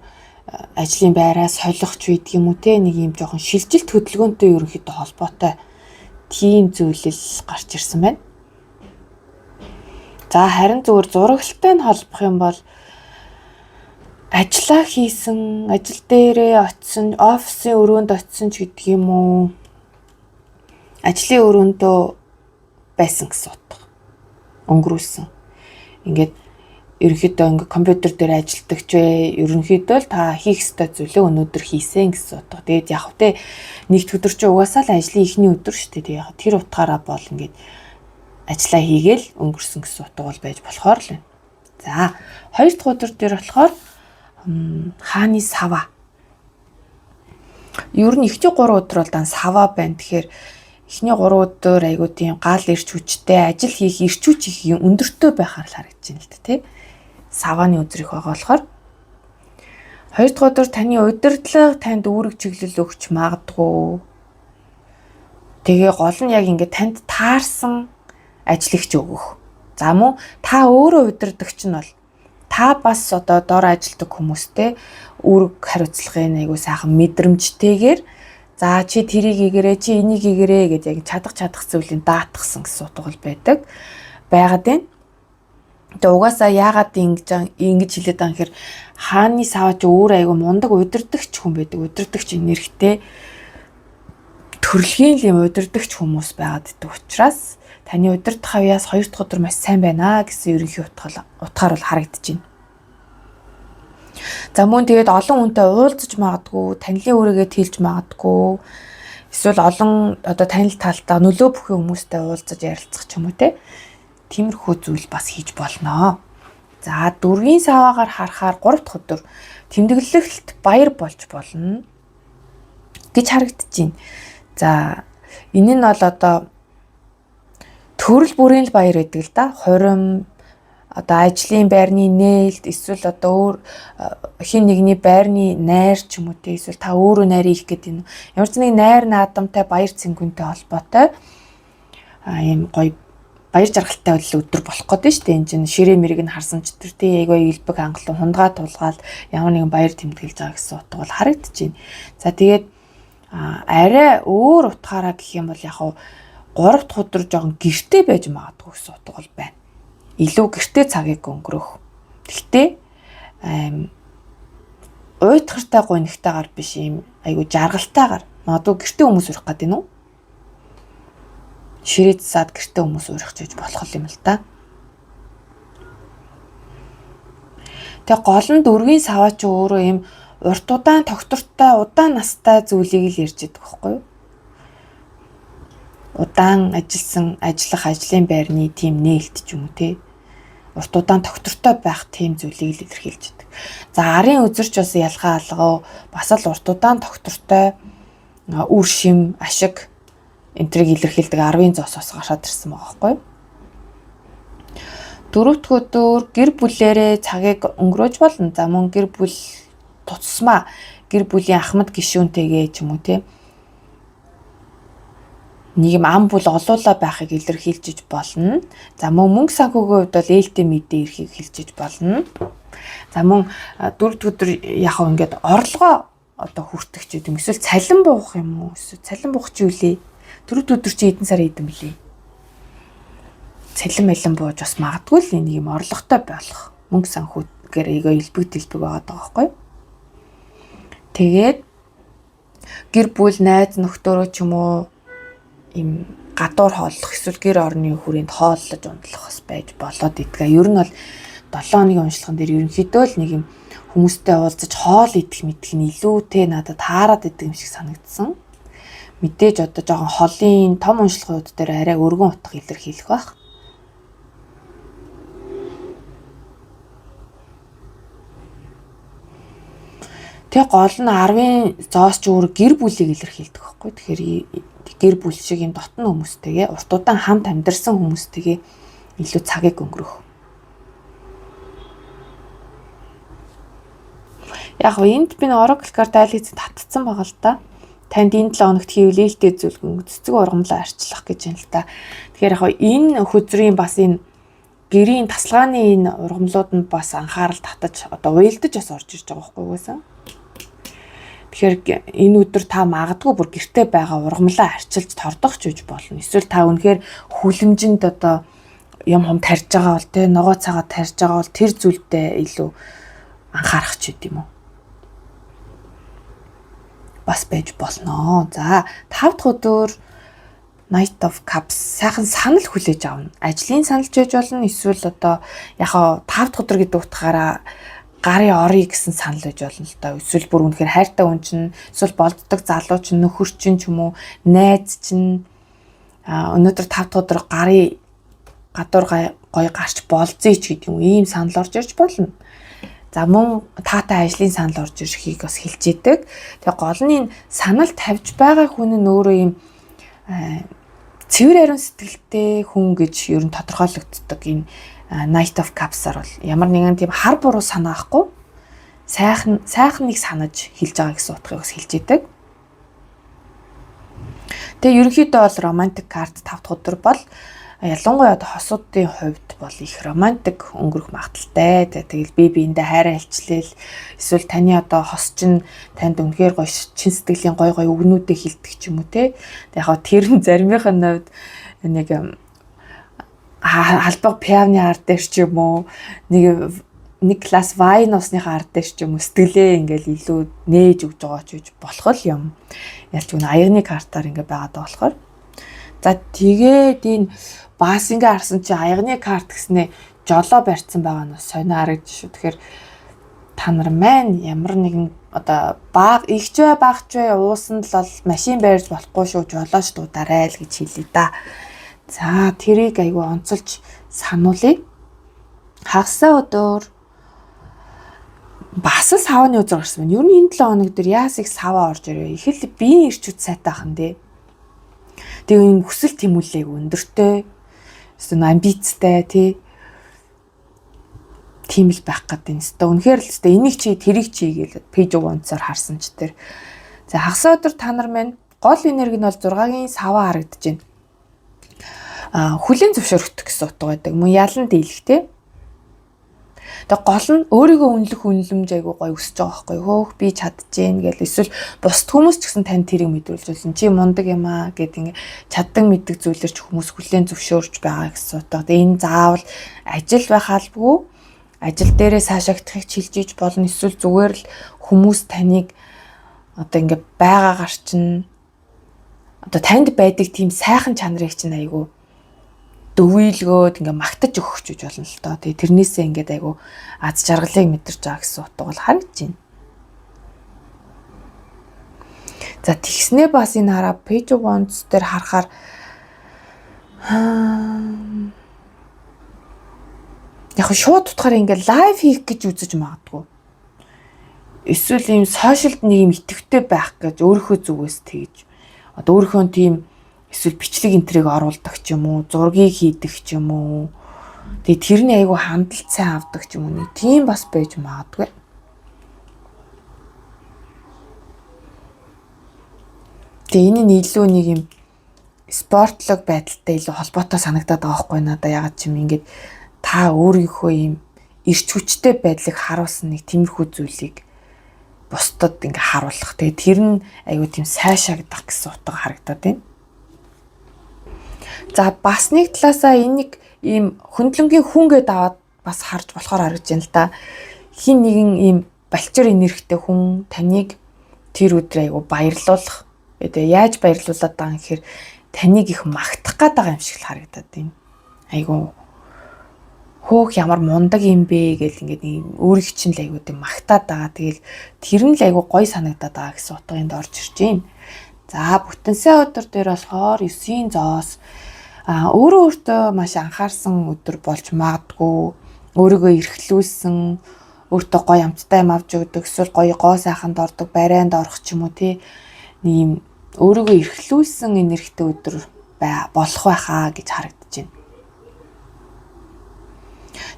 ажлын байраа солихч байдаг юм уу те нэг юм жоохон шилжилт хөдөлгөөнтэй ерөнхийдөө холбоотой тийм зүйлэл гарч ирсэн байна. За харин зүгээр зурагтай нь холбох юм бол ажлаа хийсэн, ажил дээрээ очисон, офисын өрөөнд очисон ч гэдэг юм уу? Ажлын өрөөндөө байсан гэсэн утга. Өнгөрүүлсэн. Ингээд ерөнхийдөө ингээд компьютер дээр ажилладаг ч вэ, ерөнхийдөө л та хийх ёстой зүйлээ өнөөдөр хийсэн гэсэн утга. Тэгээд яг тэ нэгд өдөр чи угаасаа л ажлын эхний өдөр шүү дээ. Тэгээд яг тэр утгаараа бол ингээд ажлаа хийгээл өнгөрсөн гэсэн утга бол байж болохоор л байна. За, хоёр дахь өдөр дээр болохоор хааны сава. Ер нь эхний 3 өдөр бол дан сава байна. Тэгэхээр эхний 3 өдөр айгуу тийм гал ирч хүчтэй ажил хийх ирч хүч их юм өндөртэй байхаар л харагдаж байна л да тий. Савааны өдөр их байгаа болохоор хоёр дахь өдөр таны удирдлага танд үүрэг чиглэл өгч магадгүй. Тэгээ гол нь яг ингээд танд таарсан ажлыгч өгөх. За мөн та өөрөө удирдагч нь бол та бас одоо дор ажилтдаг хүмүүстэй үүрэг хариуцлагын айгуу сайхан мэдрэмжтэйгээр за чи тэрийг хийгэрээ чи энийг хийгэрээ гэж яг чадах зүйлийг даатгсан гэсэн утга бол байдаг. Байгаад байна. Тэгээ угаасаа яагаад ингэж хэлээд байгаа юм гэхээр хааны саваач өөр айгуу мундаг удирдагч хүн байдаг. Удирдагч энергитэй төрөлхийн л юм удирдагч хүмүүс байгаад идэг учраас таны удирдах авьяас хоёр дахь өдөр маш сайн байна гэсэн ерөнхий утгаар бол харагдаж байна. За мөн тэгээд олон хүнтэй уулзаж магадгүй, танилын үүрээгээ тэлж магадгүй, эсвэл олон одоо танил талдаа нөлөө бүхий хүмүүстэй уулзаж ярилцах ч юм уу те. Тиймэрхүү зүйл бас хийж болно. За дөрвийн саваагаар харахаар 3 дахь өдөр тэмдэглэлт баяр болж болно гэж харагдаж байна. За энэ нь бол одоо төрөл бүрийн л баяр байдаг л да. Хурим одоо ажлын байрны нээлт эсвэл одоо өөр хин нэгний байрны найр ч юм уу те эсвэл та өөрөө найр хийх гэдэг юм. Ямар ч нэг найр наадамтай баяр цэнгүүнтэй холбоотой ийм гоё баяр жаргалтай өдөр болох гээд шүү дээ. Энэ чинь ширээ мэрэг нь харсан ч тэр тий айгүй элбэг хангалуун хундгаа тулгаал ямар нэгэн баяр тэмдэглэж байгаа гэсэн утга бол харагдаж байна. За тэгээд арай өөр утгаараа гэх юм бол яг хав 3 дахь өдөр жоохон гэрте байж магадгүй гэсэн утга бол байна. Илүү гэрте цагийг өнгөрөөх. Гэхдээ уйтгартай гунигтайгаар биш юм айгүй жаргалтайгаар магадгүй гэрте хүмүүс урах гэдэг нь үү? Ширээ засаад гэрте хүмүүс урах гэж болох юм л та. Тэгээ гол нь дөрвийн саваа чи өөрөө юм урт удаан тогтвортой удаан настай зүйлийг л ярьж идэх байхгүй юу? Удаан ажилласан ажиллах ажлын байрны тийм нээлт ч юм уу те. Урт удаан тогтвортой байх тийм зүйлийг л илэрхийлж идэг. За арын үзэрч бас ялгаа алгав бас л урт удаан тогтвортой үр шим ашиг энтриг илэрхийлдэг 10-ын зоосоос гараад ирсэн байгаа байхгүй юу? Дөрөв дэх өдөр гэр бүлээрээ цагийг өнгөрөөж болно. За мөн гэр бүл тутасмаа гэр бүлийн ахмад гишүүнтэйгээ ч юм уу те нэг юм ам бүл олуула байхыг илэрхийлж болно. За мөн мөнгө санхүүгийн хувьд бол ээлтэй мэдээ ирэхийг хэлжиж болно. За мөн дөрөв дэх өдөр яг хав ингээд орлогоо одоо хүртэх ч гэдэг юм. Эсвэл цалин буух юм уу? Эсвэл цалин буух чи үлээ. Дөрөв дэх өдөр чи хэдэн сар хийдэм блэ? Цалин малин бууж бас магадгүй л нэг юм орлоготой болох мөнгө санхүүгээр айгаа элбэг дэлбэг байгаа даа байхгүй юу? Тэгээд гэр бүл найз нөхдөөрөө ч юм уу ийм гадуур хооллох эсвэл гэр орны хүрээнд хооллож унтлах бас байж болоод идгээ. Ер нь бол 7 хоногийн уншлаган дээр ерөнхийдөө л нэг юм хүмүүстэй уулзаж хоол идэх мэдэх нь илүү те надад таарад идэг юм шиг санагдсан. Мэдээж одоо жоохон холын том уншлагын үед дээр арай өргөн утга илэрхийлэх байх. Тэгээ гол нь 10-ын зоос ч өөр гэр бүлийг илэрхийлдэг байхгүй. Тэгэхээр гэр бүл шиг юм дотн хүмүүстэйгээ урт удаан хамт амьдарсан хүмүүстэйгээ илүү цагийг өнгөрөх. Яг гоо энд би Oracle карт айл хийцэн татцсан байгаа л да. Танд энэ 7 хоногт хийвэл ээлтэй зүйл цэцэг ургамлаа арчлах гэж байна л та. Тэгэхээр яг гоо энэ хөзрийн бас энэ гэрийн тасалгааны энэ ургамлууд нь бас анхаарал татаж одоо уялдаж бас орж ирж байгаа байхгүй юу? Тэгэхээр энэ өдөр та магадгүй бүр гэрте байгаа ургамлаа арчилж тордох ч үж болно. Эсвэл та үнэхээр хүлэмжинд одоо юм хум тарьж байгаа бол те ногоо цагаа тарьж байгаа бол тэр зүйлдээ илүү анхаарах ч үт юм уу. Бас байж болно. За 5 дахь өдөр Knight of Cups сайхан санал хүлээж авна. Ажлын санал ч байж болно. Эсвэл одоо яхаа 5 дахь өдөр гэдэг утгаараа гарын оръё гэсэн санал байж болно л доо. Эсвэл бүр үнэхээр хайртай хүн чинь, эсвэл болддог залуу чинь, нөхөр чинь ч юм уу, найз чинь өнөөдөр 5 дахь өдөр гарын гадуур гоё гарч болзъя ч гэдэг юм уу. Ийм санал орж ирж болно. За мөн таатай ажлын санал орж ирэхийг бас хэлж идэг. Тэгээ гол нь энэ санал тавьж байгаа хүн нь өөрөө ийм цэвэр ариун сэтгэлтэй хүн гэж ер нь тодорхойлогддог энэ Knight of Cups-аар бол ямар нэгэн тийм хар буруу санаа ахгүй сайхан сайхныг санаж хэлж байгаа гэсэн утгыг бас хэлж идэг. Тэгээ ерөнхийдөө бол романтик карт 5 дахь өдөр бол ялангуяа одоо хосуудын хувьд бол их романтик өнгөрөх магадлалтай. Тэгэл бие биендээ хайраа хэлчлээл эсвэл таны одоо хос чинь танд үнэхээр гоё чин сэтгэлийн гоё гоё үгнүүдээ хэлдэг ч юм уу те. Тэг яг тэр нь заримынх нь хувьд нэг халбаг пианы ард дээр ч юм уу нэг класс вайн усныхаа ард дээр ч юм уу сэтгэлээ ингээл илүү нээж өгж байгаа ч гэж болох л юм. Ялч үн аягны картаар ингээ байгаад байгаа болохоор. За тэгээд энэ бас ингээ харсан чи аягны карт гэснээ жолоо барьцсан байгаа нь сонио харагдаж шүү. Тэгэхээр та нар маань ямар нэгэн одоо баг игч бай багч бай уусан л бол машин барьж болохгүй шүү, жолооч дуудаарай л гэж хэлье да. За тэрийг айгүй онцолж сануулъя. Хагасаа өдөр бас л савны өдөр гарсан байна. Ер нь энэ 7 хоног дээр яас их саваа орж ирээ. Их л биеийн эрчүүд сайтай ахын дээ. Тэгээ юм хүсэл тэмүүлээг өндөртэй, эсвэл амбицтай тий тийм л байх гэдэг юм. Өстө үнэхээр л өстө энийг чи тэрийг чи гээл пэйж онцоор харсан ч тэр. За хагас өдөр та нар маань гол энерги нь бол 6-гийн саваа харагдаж байна. Хүлийн зөвшөөрөгдөх гэсэн утга байдаг. Мөн ялан дийлэх те. Тэгээ гол нь өөрийгөө үнэлэх үнэлэмж айгуу гоё өсөж байгаа байхгүй хөөх би чадчихээн гэл эсвэл бусд хүмүүс ч гэсэн танд тэрийг мэдрүүлж болно. Чи мундаг юм аа гэд ингээ чаддаг мэддэг зүйлэр ч хүмүүс хүлээн зөвшөөрч байгаа гэсэн утга. Тэгээ энэ заавал ажил байх албагүй ажил дээрээ цаашаагдахыг чилж иж болно. Эсвэл зүгээр л хүмүүс таныг одоо ингээ байгаагаар чинь одоо танд байдаг тийм сайхан чанарыг чинь айгуу дөвийлгөөд ингээ магтаж өгөх ч гэж болно л доо. Тэгээ тэрнээсээ ингээд айгу аз жаргалыг мэдэрч байгаа гэсэн утга бол харагдаж байна. За тэгснээ бас энэ хараа Page of Wands дээр харахаар яг шууд утгаар ингээ live хийх гэж үзэж магадгүй. Эсвэл ийм сошиалд нэг юм идэвхтэй байх гэж өөрийнхөө зүгээс тэгж одоо өөрийнхөө тийм эсвэл бичлэг энтрийг оруулдаг ч юм уу, зургийг хийдэг ч юм уу. Тэгээ тэрний айгу хандлт сайн авдаг ч юм уу. Нэг тийм бас байж магадгүй. Тэгээ энэ нь илүү нэг юм спортлог байдалтай илүү холбоотой санагдаад байгаа байхгүй надаа. Ягаад ч юм ингээд та өөрийнхөө ийм эрч хүчтэй байдлыг харуулсан нэг тиймэрхүү зүйлийг бусдад ингээ харуулах. Тэгээ тэр нь айгу тийм сайшаагдах гэсэн утга харагдаад байна. За бас нэг талаасаа энийг ийм хөндлөнгийн хүн гэдээ аваад бас харж болохоор харагдаж байна л да. Хин нэгэн ийм балчир энергитэй хүн таныг тэр өдөр айгу баярлуулах. Тэгээ яаж баярлуулад байгаа юм гэхээр таныг их магтах гээд байгаа юм шиг л харагдаад байна. Айгу хөөх ямар мундаг юм бэ гэл ингээд өөрийг чинь л айгу тийм магтаад байгаа. Тэгэл тэр нь л айгу гоё санагдаад байгаа гэсэн утга энд орж ирж байна. За бүтэнсэн өдөр дээр болохоор 9-ийн зоос өөрөө өөртөө маш анхаарсан өдөр болж магадгүй, өөрийгөө эрхлүүлсэн, Өөртөө гоё амттай юм авч өгдөг, эсвэл гоё гоо сайханд ордог, барайнд орох ч юм уу тий. Нэг юм өөрийгөө эрхлүүлсэн энергитэй өдөр болох байхаа гэж харагдаж байна.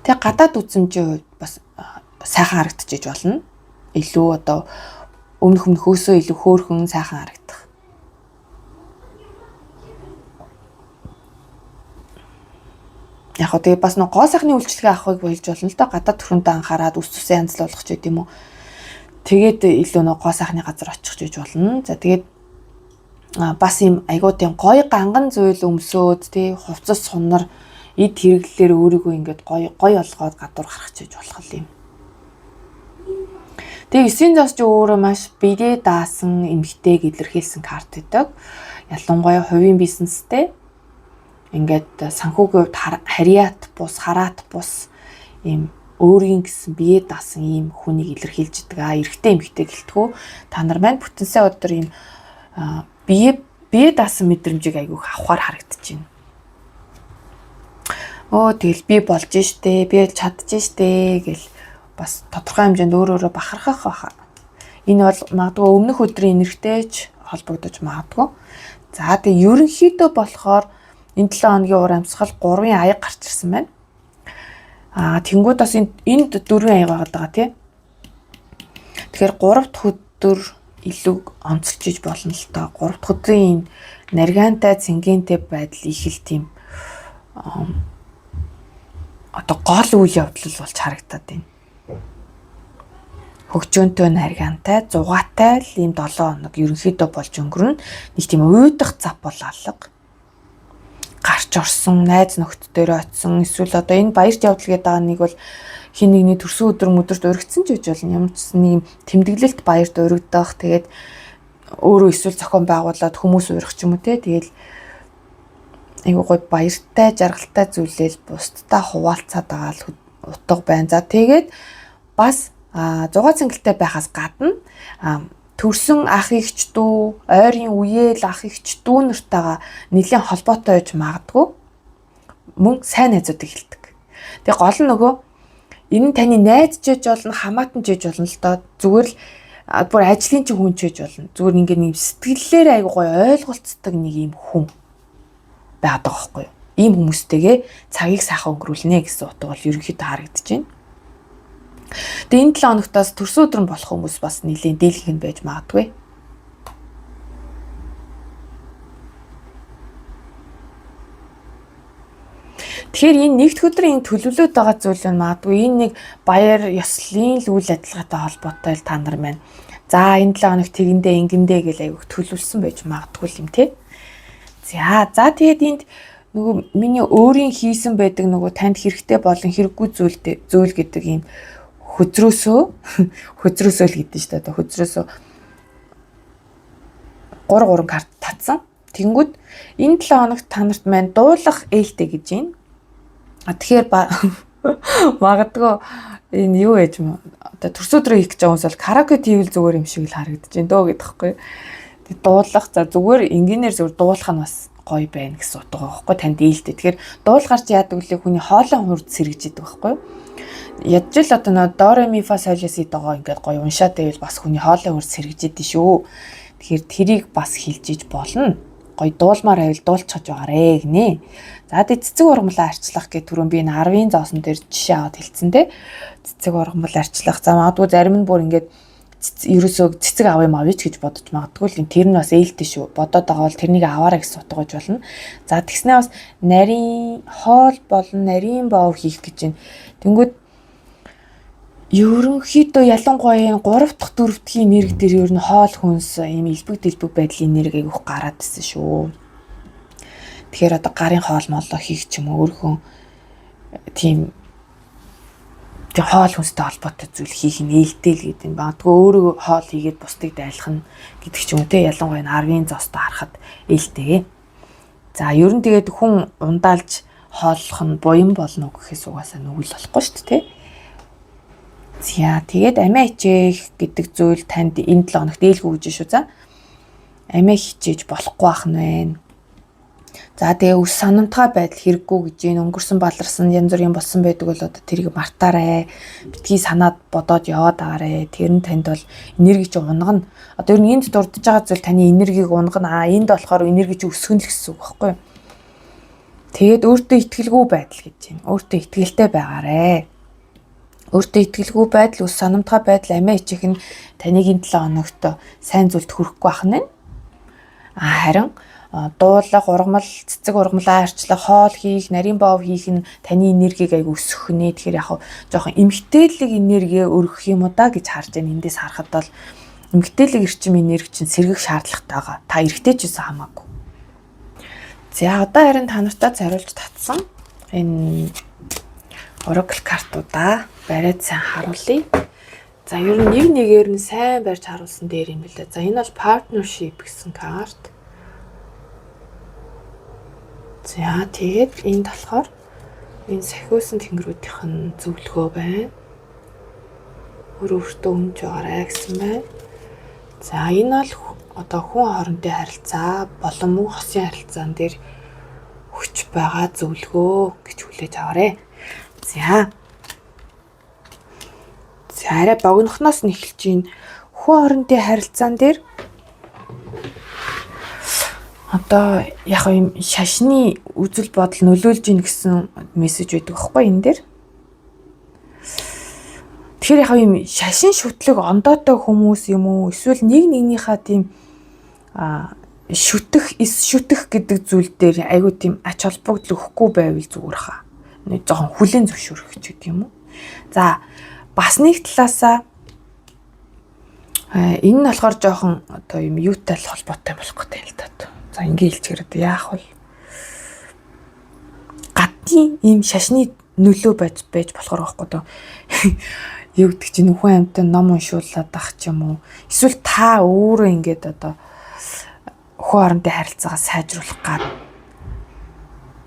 Тэгээ гадаад үзмжийн хувьд бас сайхан харагдчихэж болно. Илүү одоо өмнөх өмнөхөөсөө илүү хөөрхөн сайхан харагдах. Яг хөө тэгээ бас нэг гоо сайхны үйлчлэгээ авахыг хэлж болно л доо, гадаад төрхөндөө анхаарад үс үсээ янзлуулах ч гэдэм үү. Тэгээд илүү нэг гоо сайхны газар очих гэж болно. За тэгээд бас юм айгуу тийм гоё ганган зүйл өмсөөд тий хувцас сунар эд хэрэглэлээр өөрийгөө ингээд гоё гоё олгоод гадуур гарах гэж болох юм. Тэгээ 9-ийн зоос ч өөрөө маш биеэ даасан эмэгтэйг илэрхийлсэн карт гэдэг. Ялангуяа хувийн бизнестэй ингээд санхүүгийн хувьд харьяат бус, хараат бус ийм өөрийн гэсэн бие даасан ийм хүнийг илэрхийлж идэг. Эрэгтэй эмэгтэй гэлтгүү та нар маань бүтэнсээ өдөр ийм бие даасан мэдрэмжийг айгүйх авахар харагдаж байна. Өө тэгэл би болж штэ, би чадж штэ гэл бас тодорхой хэмжээнд өөр өөрө бахархах баха. Энэ бол магадгүй өмнөх өдрийн энергитэй ч холбогдож магадгүй. За тэгээ ерөнхийдөө болохоор энэ 7 хоногийн уур амьсгал 3-ын аяг гарч ирсэн байна. Тэнгүүд бас энд 4-ийн аяг байгаад байгаа тий. Тэгэхээр 3 дахь өдөр илүү онцолж иж болно л доо. 3 дахь өдрийн наргаантай, цэнгэнтэй байдал их л тийм одоо гол үйл явдал болж харагдаад байна. Хөгжөөнтэй, наргаантай, зугаатай л ийм 7 хоног ерөнхийдөө болж өнгөрнө. Нэг тийм уйдах зав бол алга. Гарч орсон, найз нөхдөд дээр очисон, эсвэл одоо энэ баярт явдал гэдэг байгаа нэг бол хин нэгний төрсөн өдөр мөдөрт уригдсан ч гэж болно. Ямар ч гэсэн нэг тэмдэглэлт баярт уригдах, тэгээд өөрөө эсвэл зохион байгуулад хүмүүс урих ч юм уу те. Тэгэл айгуу гоё баяртай, жаргалтай зүйлэл бусдтай хуваалцаад байгаа л утга байна. За тэгээд бас зугаа цэнгэлтэй байхаас гадна төрсөн ах эгч дүү, ойрын үеэл ах эгч дүү нартайгаа нэлээд холбоотой байж магадгүй. Мөн сайн найзуудыг хэлдэг. Тэгээ гол нь нөгөө энэ нь таны найз ч байж болно, хамаатан ч байж болно л доо. Зүгээр л бүр ажлын чинь хүн ч байж болно. Зүгээр ингээ нэг сэтгэллээр айгуу гоё ойлголцдог нэг юм хүн байгаад байгаа байхгүй юу? Ийм хүмүүстэйгээ цагийг сайхан өнгөрүүлнэ гэсэн утга бол ерөнхийдөө харагдаж байна. Тэгээ энэ 7 хоногтоос төрсөн өдөр нь болох хүмүүс бас нэлийн дийлэнх нь байж магадгүй. Тэгэхээр энэ нэгд өдрийн энэ төлөвлөд байгаа зүйл нь магадгүй энэ нэг баяр ёслолын л үйл ажиллагаатай холбоотой л та нар маань. За энэ 7 хоног тэгэндээ ингэндээ гэл айгүйх төлөвлөсөн байж магадгүй юм те. За тэгээд энд нөгөө миний өөрийн хийсэн байдаг нөгөө танд хэрэгтэй болон хэрэггүй зүйл гэдэг ийм хөзрөөсөө л гэдэг нь шүү дээ. Одоо хөзрөөсөө 3 карт татсан. Тэнгүүд энэ 7 хоногт та нарт маань дуулах ээлтэй гэж байна. Тэгэхээр магадгүй энэ юу ээж юм одоо төрсөн өдрөө хийх гэж байгаа хүмүүс бол караоке хийвэл зүгээр юм шиг л харагдаж байна дөө гэдэг хэвгүй. Тэг дуулах за зүгээр энгийнээр зүгээр дуулах нь бас гоё байна гэсэн утга байхгүй танд ээлтэй. Тэгэхээр дуулахар чи яадаг вүлээ хүний хоолой хурд сэргэж идэг байхгүй юу? Ядж л одоо нөө до ре ми фа соль си догоо ингээд гоё уншаад байвал бас хүний хоолой хурд сэргэж идэв шүү. Тэгэхээр тэрийг бас хилж иж болно. Гоё дуулмаар байвал дуулчихж байгаарэ гинэ. За тэгээ цэцэг ургамлаа арчлах гэх түрүүн би энэ 10-ын зоосон дээр жишээ аваад хэлсэн те. Цэцэг ургамал арчлах. За магадгүй зарим нь бүр ингээд ерөөсөө цэцэг авъя мавъя ч гэж бодож магадгүй л тэр нь бас ээлтэй шүү. Бодоод байгаа бол тэрнийг аваарай гэсэн утга гэж болно. За тэгснээ бас нарийн хоол болон нарийн боов хийх гэж байна. Тэнгүүд ерөнхийдөө ялангуяа 3 дахь 4 дахь нэрэг дээр ер нь хоол хүнс ийм элбэг дэлбэг байдлын нэрэг айгүйх гараад ирсэн шүү. Тэгэхээр одоо гарын хоол молоо хийх ч юм уу өөрхөн тийм хоол хүнстэй холбоотой зүйл хийх нь ээлтэй л гэдэг юм. Магадгүй өөрөө хоол хийгээд бусдыг дайлах нь гэдэг ч юм уу те. Ялангуяа 10-ын зоостой харахад ээлтэй. За ер нь тэгээд хүн ундаалж хооллох нь буян болно гэхээс угаасаа нүгэл болохгүй шүү дээ те. За тэгээд амиа хичээх гэдэг зүйл танд энэ 7 хоногт ээлгүй гэж шүү за. Амиа хичээж болохгүй ах нь байна. За тэгээ үс санамтгай байдал хэрэггүй гэж энэ өнгөрсөн баларсан янз бүрийн болсон байдаг бол одоо тэрийг мартаарай. Битгий санаад бодоод яваад агаарэ. Тэр нь танд бол энерги чи унгана. Одоо ер нь энд дурдж байгаа зүйл таны энергийг унгана. А энд болохоор энерги чи өсгөн л гэсэн үг байхгүй юу? Тэгээд өөртөө итгэлгүй байдал гэж байна. Өөртөө итгэлтэй байгаарэ. Өөртөө итгэлгүй байдал, үс санамтгай байдал амиа ичих нь таныг энэ 7 хоногт сайн зүйлд хүрэхгүй байх нь. А харин дуулах, ургамал, цэцэг ургамлаа арчлах, хоол хийх, нарийн боов хийх нь таны энергийг айгу өсгөх нэ. Тэгэхээр яг жоохон эмгтээлэг энерги өргөх юм уу да гэж харж байна. Эндээс харахад бол эмгтээлэг эрчим энерги чинь сэргэх шаардлагатай байгаа. Та эрэгтэй ч гэсэн хамаагүй. За одоо харин та нартай зориулж татсан энэ oracle картуудаа бариад сайн харуулъя. За ер нь нэг нэгээр нь сайн барьж харуулсан дээр юм билээ. За энэ бол partnership гэсэн карт. За тэгээд энд болохоор энэ сахиусан тэнгэрүүдийнх нь зөвлөгөө байна. Өөр өөртөө үнж байгаарай гэсэн байна. За энэ бол одоо хүн хоорондын харилцаа болон мөн хосын харилцаан дээр өгч байгаа зөвлөгөө гэж хүлээж аваарай. За. За арай богинохноос нь эхэлж байна. Хүн хоорондын харилцаан дээр одоо яг юм шашны үзэл бодол нөлөөлж ийн гэсэн мессеж байдаг аахгүй энэ дээр. Тэгэхээр яг юм шашин шүтлэг ондоотой хүмүүс юм уу эсвэл нэг нэгнийхээ тийм шүтэх эс шүтэх гэдэг зүйл дээр айгуу тийм ач холбогдол өгөхгүй байвал зүгээр хаа. Нэг жоохон хүлээн зөвшөөрөх ч гэдэг юм уу. За бас нэг талаасаа энэ нь болохоор жоохон одоо юм юутай л холбоотой болох гэдэг юм л та. За ингээ хэлчихээр одоо яах вэ? Гадны ийм шашны нөлөө байж байж болохоор байхгүй доо. Юу гэдэг чинь хүн амьтан ном уншуулад ах ч юм уу. Эсвэл та өөрөө ингээд одоо хүн хоорондын харилцаагаа сайжруулах гад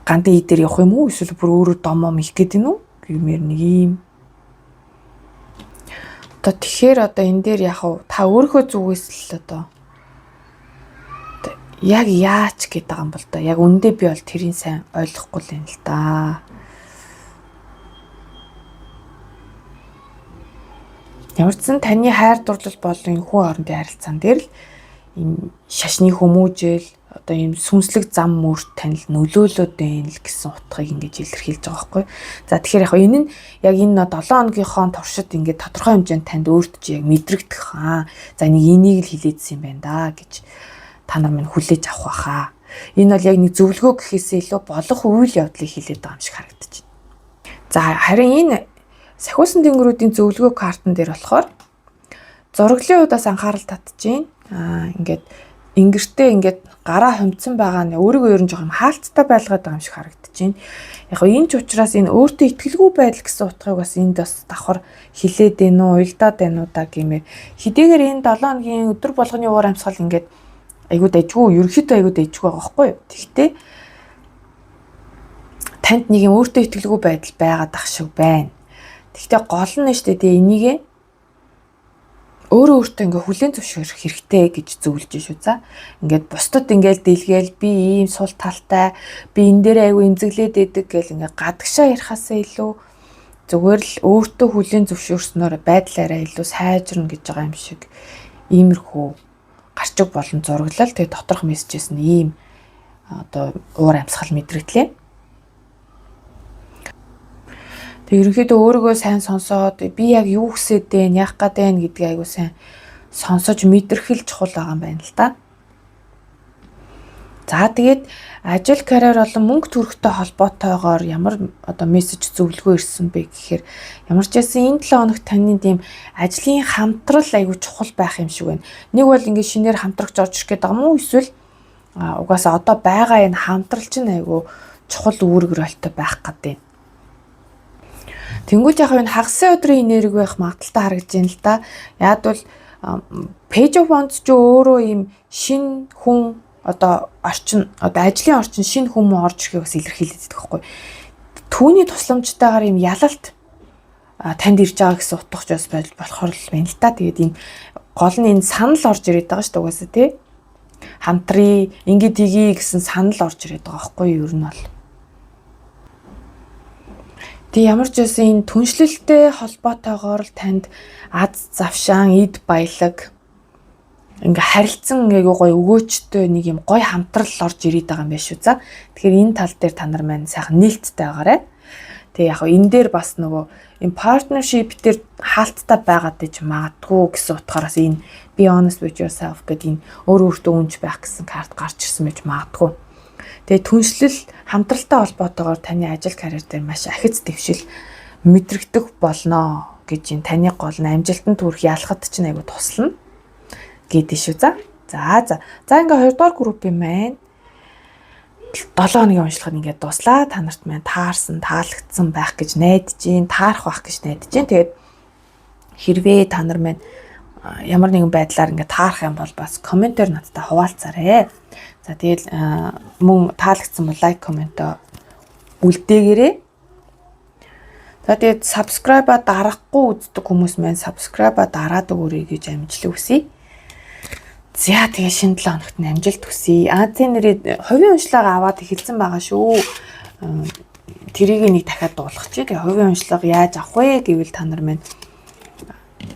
гандан идэр явах юм уу? Эсвэл бүр өөрөө домом их гээд гин үү? Гэмээр нэг ийм. Одоо тэгэхээр одоо энэ дээр яг та өөрийнхөө зүгээс л одоо яг яач гэдэг байгаа юм бол доо. Яг үндэ би бол тэрийг сайн ойлгохгүй л юм л да. Ямар ч сан таны хайр дурлал болон хүн хоорондын харилцаан дээр л ийм шашны хүмүүжил одоо ийм сүнслэг зам мөр танил нөлөөлөд байна л гэсэн утгыг ингэж илэрхийлж байгаа байхгүй. За тэгэхээр яг энэ нь яг энэ 7 хоногийнхоо туршид ингээд тодорхой хэмжээнд танд өөрт чи яг мэдрэгдэх хаа. За нэг энийг л хилээдсэн юм байна да гэж та нар минь хүлээж авах байхаа. Энэ бол яг нэг зөвлөгөө гэхээсээ илүү болох үйл явдлыг хилээд байгаа юм шиг харагдаж байна. За харин энэ сахиусан тэнгэрүүдийн зөвлөгөө картан дээр болохоор зураглалын удаас анхаарал татж байна. Аа ингээд ингэртээ ингээд гараа хумцсан байгаа нь өөрийгөө ер нь жоох юм хаалттай байлгаад байгаа юм шиг харагдаж байна. Яг гоо энэ ч учраас энэ өөртөө итгэлгүй байдал гэсэн утгыг бас энд бас давхар хилээд байна уу, уйлдаад байна уу да гэмээр. Хэдийгээр энэ 7 хоногийн өдөр болгоны уур амьсгал ингээд айгуу дайжгүй, ерөнхийдөө айгуу дайжгүй байгаа байхгүй юу? Тэгэхдээ танд нэг юм өөртөө итгэлгүй байдал байгаад ах шиг байна. Тэгэхдээ гол нь шүү дээ энийгээ өөрөө өөртөө ингээ хүлээн зөвшөөрөх хэрэгтэй гэж зөвлөж шүү за. Ингээд бусдад ингээл дэлгээл би ийм сул талтай, би энэ дээр айгу эмзэглээд идэг гэл ингээ гадагшаа ярихаасаа илүү зүгээр л өөртөө хүлээн зөвшөөрснөөр байдлаараа илүү сайжирна гэж байгаа юм шиг иймэрхүү гарчиг болон зураглал тэгээ доторх мессежээс нь ийм одоо уур амьсгал мэдрэгдлээ. Тэг ерөнхийдөө өөрийгөө сайн сонсоод би яг юу хүсээд байна, яах гээд байна гэдгийг айгуу сайн сонсож мэдрэх л чухал байгаа юм байна л да. За тэгээд ажил карьер болон мөнгө төрөхтэй холбоотойгоор ямар одоо мессеж зөвлөгөө ирсэн бэ гэхээр ямар ч байсан энэ 7 хоногт таны тийм ажлын хамтрал айгуу чухал байх юм шиг байна. Нэг бол ингээд шинээр хамтрагч орж ирэх гээд байгаа юм уу эсвэл угаасаа одоо байгаа энэ хамтрал чинь айгуу чухал үүрэг ролтой байх гэдэг. Тэнгүүд яг энэ хагасын өдрийн энерги байх магадaltaй харагдаж байна л да. Яг бол Page of Wands ч өөрөө ийм шин хүн одоо орчин одоо ажлын орчин шинэ хүмүүс орж ирэхийг бас илэрхийлээд байдаг байхгүй. Түүний тусламжтайгаар ийм ялалт танд ирж байгаа гэсэн утга ч бас болохоор л байна л та. Тэгээд ийм гол нь энэ санал орж ирээд байгаа шүү дээ угаасаа тий. Хамтрий, ингэ тгий гэсэн санал орж ирээд байгаа байхгүй юу, ер нь бол. Тэг ямар ч байсан энэ түншлэлтэй холбоотойгоор л танд аз завшаан, эд баялаг, ингээ харилцан айгуу гоё өгөөчтэй нэг юм гоё хамтрал орж ирээд байгаа юм байна шүү. За, тэгэхээр энэ тал дээр та нар маань сайхан нээлттэй байгаарай. Тэгээ яг энэ дээр бас нөгөө энэ partnership дээр хаалттай байгаад иж магадгүй гэсэн утгаараас энэ be honest with yourself гэдэг энэ өөр өөртөө үнэнч байх гэсэн карт гарч ирсэн байж магадгүй. Тэгээ түншлэл, хамтралтай холбоотойгоор таны ажил карьер дээр маш ахиц дэвшил мэдрэгдэх болно гэж, энэ таны гол нь амжилтанд хүрэх ялахад чинь айгу туслана гэдэг шүү. За. За за. За, ингээ 2 дугаар групп юм байна. 7 хоногийн уншлага нь ингээд дууслаа. Та нарт маань таарсан, таалагдсан байх гэж найдаж гин, таарах байх гэж найдаж гин. Тэгээд хэрвээ та нар маань ямар нэгэн байдлаар ингээд таарах юм бол бас comment ээр надтай хуваалцаарай. За, тэгэл мөн таалагдсан бол like, comment үлдээгээрэй. За, тэгээд subscribe-а дарахгүй үздэг хүмүүс маань subscribe-а дараад өгөөрэй гэж амжилт хүсье. За, тэгээ шинэ 7 хоногт нь амжилт хүсье. А, тийм, нэрээ хувийн уншлага аваад эхэлсэн байгаа шүү. Тэрийг нэг дахиад дуулгачих. Тэгээ хувийн уншлага яаж авах вэ гэвэл та нар маань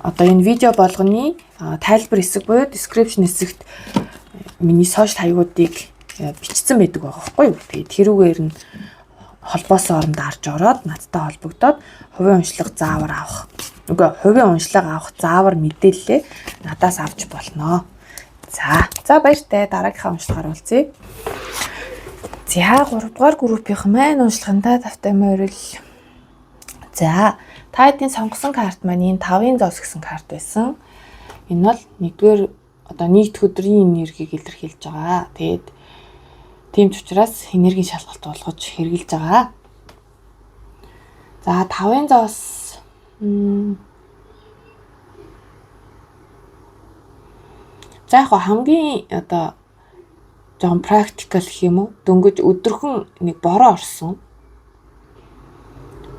одоо энэ видео болгоны тайлбар хэсэг буюу description хэсэгт миний social хаягуудыг бичсэн байдаг байгаа байхгүй юу. Тэгээд тэрүүгээр нь холбоосон оронд арж ороод надтай холбогдоод хувийн уншлага заавар авах. Үгүй, хувийн уншлага авах заавар мэдээлэлээ надаас авч болно. За, за, баяртай, дараагийнхаа уншлагаар уулзъя. За, 3 дугаар группийнхан маань уншлагандаа тавтай морил. За, та хэдийн сонгосон карт маань энэ 5-ын зоос гэсэн карт байсан. Энэ бол нэгдүгээр одоо нэгд өдрийн энергийг илэрхийлж байгаа. Тэгээд тийм ч учраас энергийн шалгалт болгож хэрэгжилж байгаа. За, 5-ын зоос. За, яг хамгийн одоо жоохон practical гэх юм уу? Дөнгөж өдөрхөн нэг бороо орсон.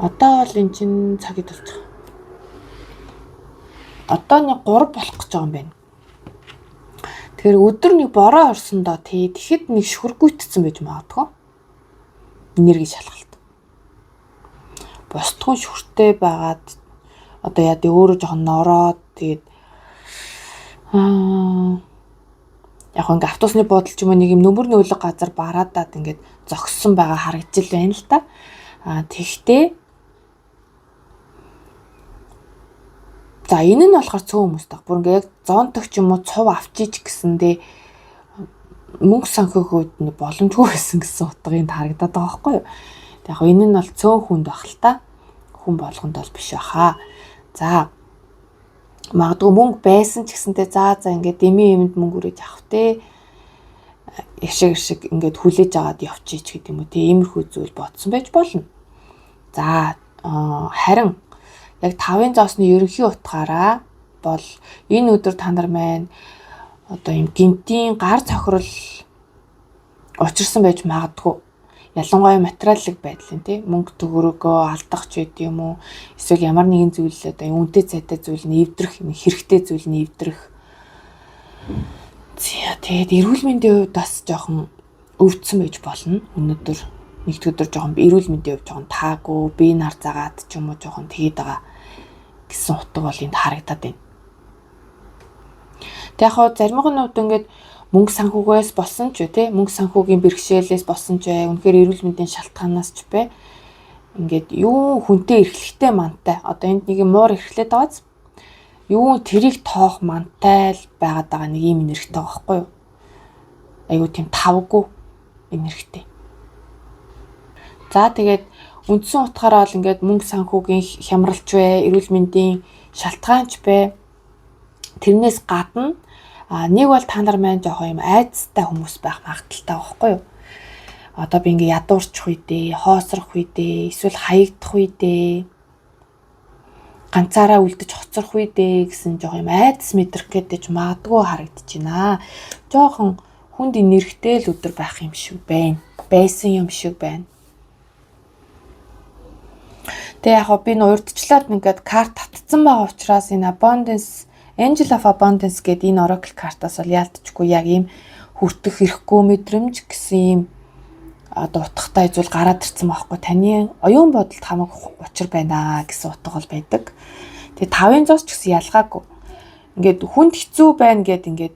Одоо бол эн чинь цаг хэд болж байгаа. Одоо нэг 3 болох гэж байгаа юм байна. Тэгэхээр өдөр нэг бороо орсондоо тий, тэгэхэд нэг шүхэргүйтсэн байж магадгүй. Энерги шалгалт. Бусдгүй шүхэртэй байгаад одоо яа тий, өөрөө жоохон нороод, тэгээд яг ингээ автобусны буудал ч юм уу, нэг юм нөмөр нөөлөг газар бараадаад ингээд зогссон байгаа харагдчихл байна л та. А тэгтээ за, энэ нь болохоор цөөн хүмүүс таах. Бүр ингээ яг зонтог ч юм уу, цув авчиж гэсэндээ мөнгө санхүүгийн хувьд боломжгүй байсан гэсэн утгыг харагдаад байгаа байхгүй юу. Тэг яг энэ нь бол цөөн хүнд байх л та. Хүн болгонд бол биш баха. За, магадгүй мөнгө байсан ч гэсэнтэй за за, ингээд дэмий юмд мөнгө үрэж авах те, иршиг иршиг ингээд хүлээж аваад явчих ч гэдэг юм уу те, иймэрхүү зүйл бодсон байж болно. За, харин яг тавын зоосны ерөнхий утгаараа бол энэ өдөр та нар маань одоо юм гинтийн гар цохирол учирсан байж магадгүй, ялангуяа материаллык байдлын, тий, мөнгө төгрөгөө алдах ч байд юм уу, эсвэл ямар нэгэн зүйл, одоо үнэтэй цайтай зүйл нь эвдрэх, хэрэгтэй зүйл нь эвдрэх. За, тэгээд эрүүл мэндийн хувьд бас жоохон өвдсөн байж болно. Өнөөдөр нэгд өдөр жоохон эрүүл мэндийн хувьд жоохон таагүй, бие нар загаад ч юм уу, жоохон тэгээд байгаа гэсэн утга бол энд харагдаад байна. Тэг яг хоо заримын хувьд ингээд мөнгө санхүүгээс болсон ч тий, мөнгө санхүүгийн бэрхшээлээс болсон ч бай, үнэхээр эрүүл мэндийн шалтгаанаас ч бай, ингээд юу хүнтэй эрхлэхтэй мантай, одоо энд нэг юм муур эрхлээд байгааз юу, тэрийг тоох мантай л байгаад байгаа нэг юм энергитэй байгаа байхгүй юу, айгуу тийм тавгүй энергитэй. За, тэгээд үндсэн утгаараа бол ингээд мөнгө санхүүгийн хямралч бай, эрүүл мэндийн шалтгаанч бай, тэрнээс гадна нэг бол та нар маань жоохон юм айдастай хүмүүс байх магадлалтай байхгүй юу? Одоо би ингээ ядуурчих үедээ, хоосрох үедээ, эсвэл хаягдах үедээ, ганцаараа үлдэж хоцрох үедээ гэсэн жоохон юм айдас мэдрэх гэдэг магадгүй харагдаж байна. Жоохон хүнд энергитэй л өдөр байх юм шиг байна. Байсан юм шиг байна. Тэгээ яг би н урдчлаад ингээд карт татцсан байгаа учраас энэ Abundance, Angel of Abundance гэдэг энэ oracle картаас бол яалтчгүй яг ийм хүртэх эрхгүй мэдрэмж гэсэн ийм одоо утгатай зүйл гараад ирсэн байхгүй. Таны оюун бодолд хамаг учир байна гэсэн утга бол байдаг. Тэгээ 5-ын зоос ч гэсэн ялгаагүй. Ингээд хүнд хэцүү байна гэд ингээд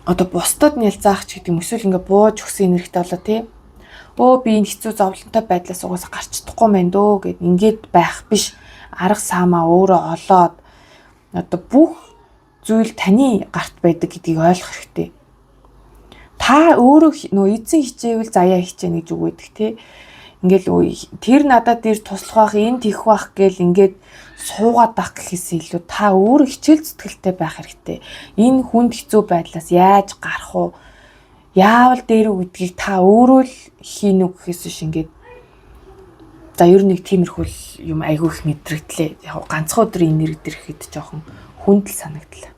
одоо бусдад нялзаах ч гэдэг юм эсвэл ингээд бууж өгсөн энергитэй болоо тий. Өө би энэ хэцүү зовлонтой байдлаас угаасаа гарч чадахгүй мэн дөө гэд ингээд байх биш. Арга саамаа өөрөө олоод одоо бүх зүйл таны гарт байдаг гэдгийг ойлгох хэрэгтэй. Та өөрөө нөө эзэн хичээвэл заяа хичээнэ гэж үг байдаг тий. Ингээл тэр надад ир туслах байх, энэ тийх байх гэл ингээд суугаад ах гэхээс илүү та өөрөө хичээл зүтгэлтэй байх хэрэгтэй. Энэ хүнд хэцүү байдлаас яаж гарах вэ? Яавал дээр үү гэдгийг та өөрөө л хийнү гэхээс биш ингээд за ер нь нэг тиймэрхүү юм айгүй их мэдрэгдлээ. Яг ганцхан өдрийн энерги дээр ихэд жоохон хүндэл санагдлаа.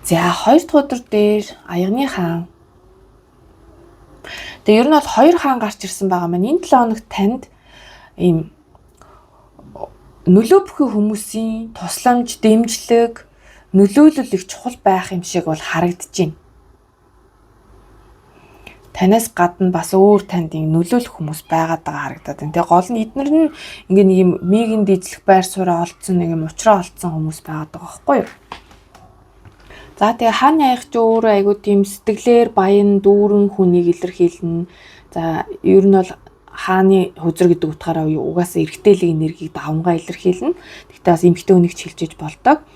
За хоёр дахь өдөр дээр аягны хаан. Тэгээ ер нь бол хоёр хаан гарч ирсэн байгаа маань. Энэ 7 хоногт танд ийм нөлөө бүхий хүмүүсийн тусламж, дэмжлэг, нөлөөлөл их чухал байх юм шиг бол харагдаж байна. Танаас гадна бас өөр танд ийм нөлөөлөх хүмүүс байгаад байгаа харагдаад байна. Тэгээ гол нь эднэр нь ингээ нэг юм нийгэмд эзлэх байр сууриа олдсон нэг юм учраа олдсон хүмүүс байгаад байгаа байхгүй юу? За тэгээ хааны аяг чи өөрөө айгуу тийм сэтгэлээр баян дүүрэн хүнийг илэрхийлнэ. За ер нь бол хааны хөзөр гэдэг утгаараа угаасаа эрэгтэйлэг энергийг давангаа илэрхийлнэ. Тэгтээ бас эмэгтэй хүнийг ч хэлжиж болдог.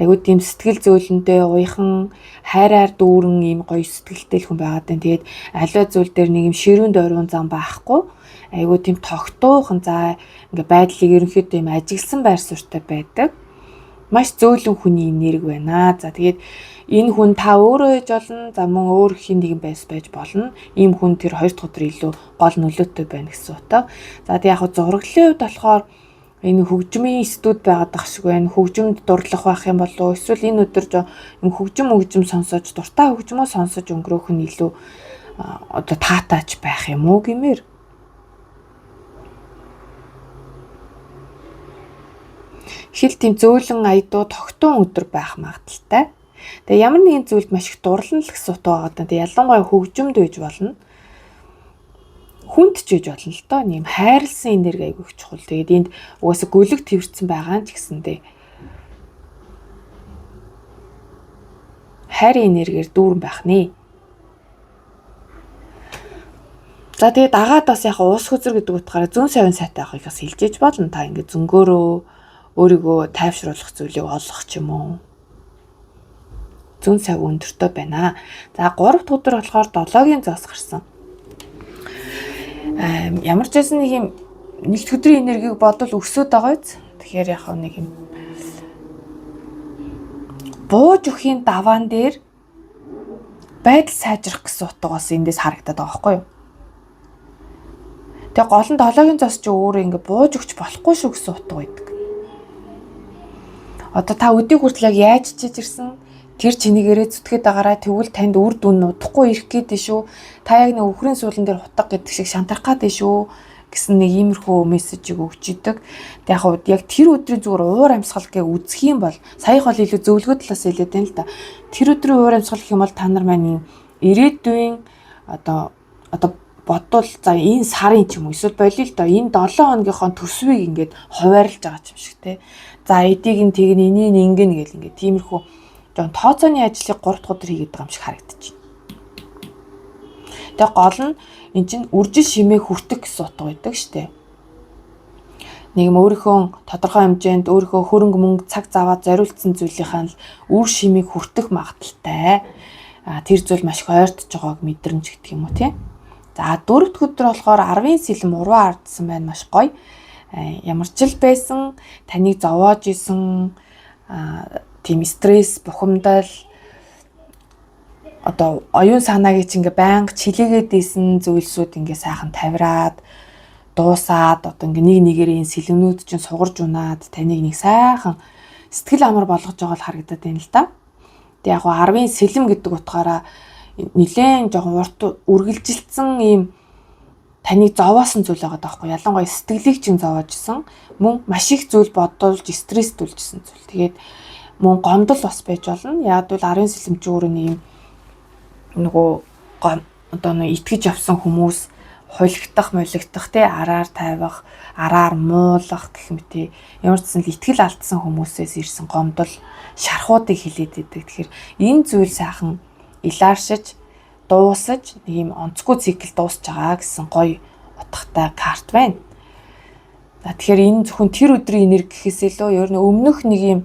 Айгуу тийм сэтгэл зөөлөндөө уяхан хайраар дүүрэн ийм гоё сэтгэлтэй л хүн байгаад байна. Тэгээд аливаа зүйл дээр нэг юм ширүүн дойрон зам байхгүй. Айгуу тийм тогтуухан за ингээ байдлыг ерөнхийдөө юм ажигласан байр суурьтай байдаг. Маш зөөлөн хүний энерги байна. За тэгээд энэ хүн та өөрөө хийж болно. За мөн өөр хин нэгэн байс байж болно. Ийм хүн тэр хоёр дахь өдөр илүү гол нөлөөтэй байна гэсэн утга. За тэг яг зураглалын хувьд болохоор энэ хөгжмийн студ байгаад ах шиг байна. Хөгжмөд дурлах байх юм болов уу? Эсвэл энэ өдөр юм хөгжим сонсож, дуртай хөгжмөө сонсож өнгөрөөх нь илүү одоо таатаач байх юм уу гэмээр. Хэл тийм зөөлөн аядуу тогтун өдөр байх магадaltaй. Тэгээ ямар нэгэн зүйлд маш их дурлан л гэсэн утга байгаа даа. Тэгээ ялангуяа хөгжмөд байж болно. Хүнд ч байж болно л доо. Нэм хайрлсан энерги айгүй их чухал. Тэгээд энд угаасаа гөлөг тэрвэрсэн байгаа нь ч гэсэндээ хайрын энергиэр дүүрэн байх нэ. За тэгээд дагаад бас яг уус хөзөр гэдэг утгаараа зүүн совин сайтай байхыг бас хэлжээж болно. Та ингээд зөнгөөрөө өөрийгөө тайвшруулах зүйлийг олох ч юм уу. Зүүн сав өндөртөө байна. За 3 дахь өдөр болохоор 7-гийн зоос гарсан. Ямар ч байсан нэг юм нэгд өдрийн энергийг бодвол өсөөд байгаа биз. Тэгэхээр яг нэг юм бууж өхийн даваан дээр байдал сайжрах гэсэн утга бас эндээс харагдаад байгаа байхгүй юу? Тэгээ гол нь 7-гийн зоос чи өөрөө ингээ бууж өгч болохгүй шүү гэсэн утга байдаг. Одоо та өдийг хүртэл яг яаж чиж ирсэн тэр чинийгээрээ зүтгээд байгаарай тэгвэл танд үр дүн удахгүй ирэх гээд шүү. Та яг нэг өхрийн суулан дээр хутга гэдэг шиг шантарах гээд шүү гэсэн нэг иймэрхүү мессежийг өгч идэг. Тэг яг яг тэр өдрийн зүгээр уур амьсгал гэ үзэх юм бол саях бол илүү зөвлөгөө талаас хэлээд байна л да. Тэр өдрийн уур амьсгал гэх юм бол та нар маань ирээдүйн одоо бодвол за энэ сарын ч юм уу эсвэл болио л доо энэ 7 хоногийнхоо төсвийг ингээд хуваарлаж байгаа юм шиг те. За эдийг нь тэгнэ, энийг ингэнэ гэл ингээд тиймэрхүү жоон тооцооны ажлыг 3 дахь өдөр хийгээд байгаа юм шиг харагдчих. Тэгээ гол нь эн чинь үржил шимээ хүртэх гэсэн утга байдаг штэ. Нэг юм өөрийнхөө тодорхой хэмжээнд өөрийнхөө хөрөнгө мөнгө цаг заваа зориулсан зүйлийнхаа л үр шимийг хүртэх магадaltaй. Тэр зүйл маш их ойртож байгааг мэдрэмж гэдэг юм уу тий. За 4 дахь өдөр болохоор 10-ын сэлэм урваа ардсан байна маш гоё. Ямар ч л байсан таныг зовоож исэн тийм стресс, бухимдал одоо оюун санааг чи ингээ байнга чилээгээд исэн зүйлсүүд ингээ сайхан тавираад дуусаад одоо ингээ нэг нэгээр энэ сэлэмнүүд чинь сугарж унаад таныг нэг сайхан сэтгэл амар болгож байгаа л харагдаад байна л да. Тэг яг 10-ын сэлэм гэдэг утгаараа нилээн жоохон урт үргэлжилсэн ийм таныг зовоосон зүйл байгаа даахгүй. Ялангуяа сэтгэлийг чинь зовоожсэн. Мөн маш их зүйл бодуулж стресстүүлжсэн зүйл. Тэгээд Мөн гомдол бас байж болно. Яг бол 10 сэлэмч өөрөө нэг юм нөгөө одоо нэг итгэж авсан хүмүүс хулигдах, молигдох, те араар тавих, араар муулах гэх мэт ямар ч зүйл итгэл алдсан хүмүүсээс ирсэн гомдол, шархуудыг хилээд идэг. Тэгэхээр энэ зүйл сайхан илааршиж, дуусаж нэг юм онцгүй цикл дуусч байгаа гэсэн гоё утгатай карт байна. За тэгэхээр энэ зөвхөн тэр өдрийн энерги гэхээс илүү ер нь өмнөх нэг юм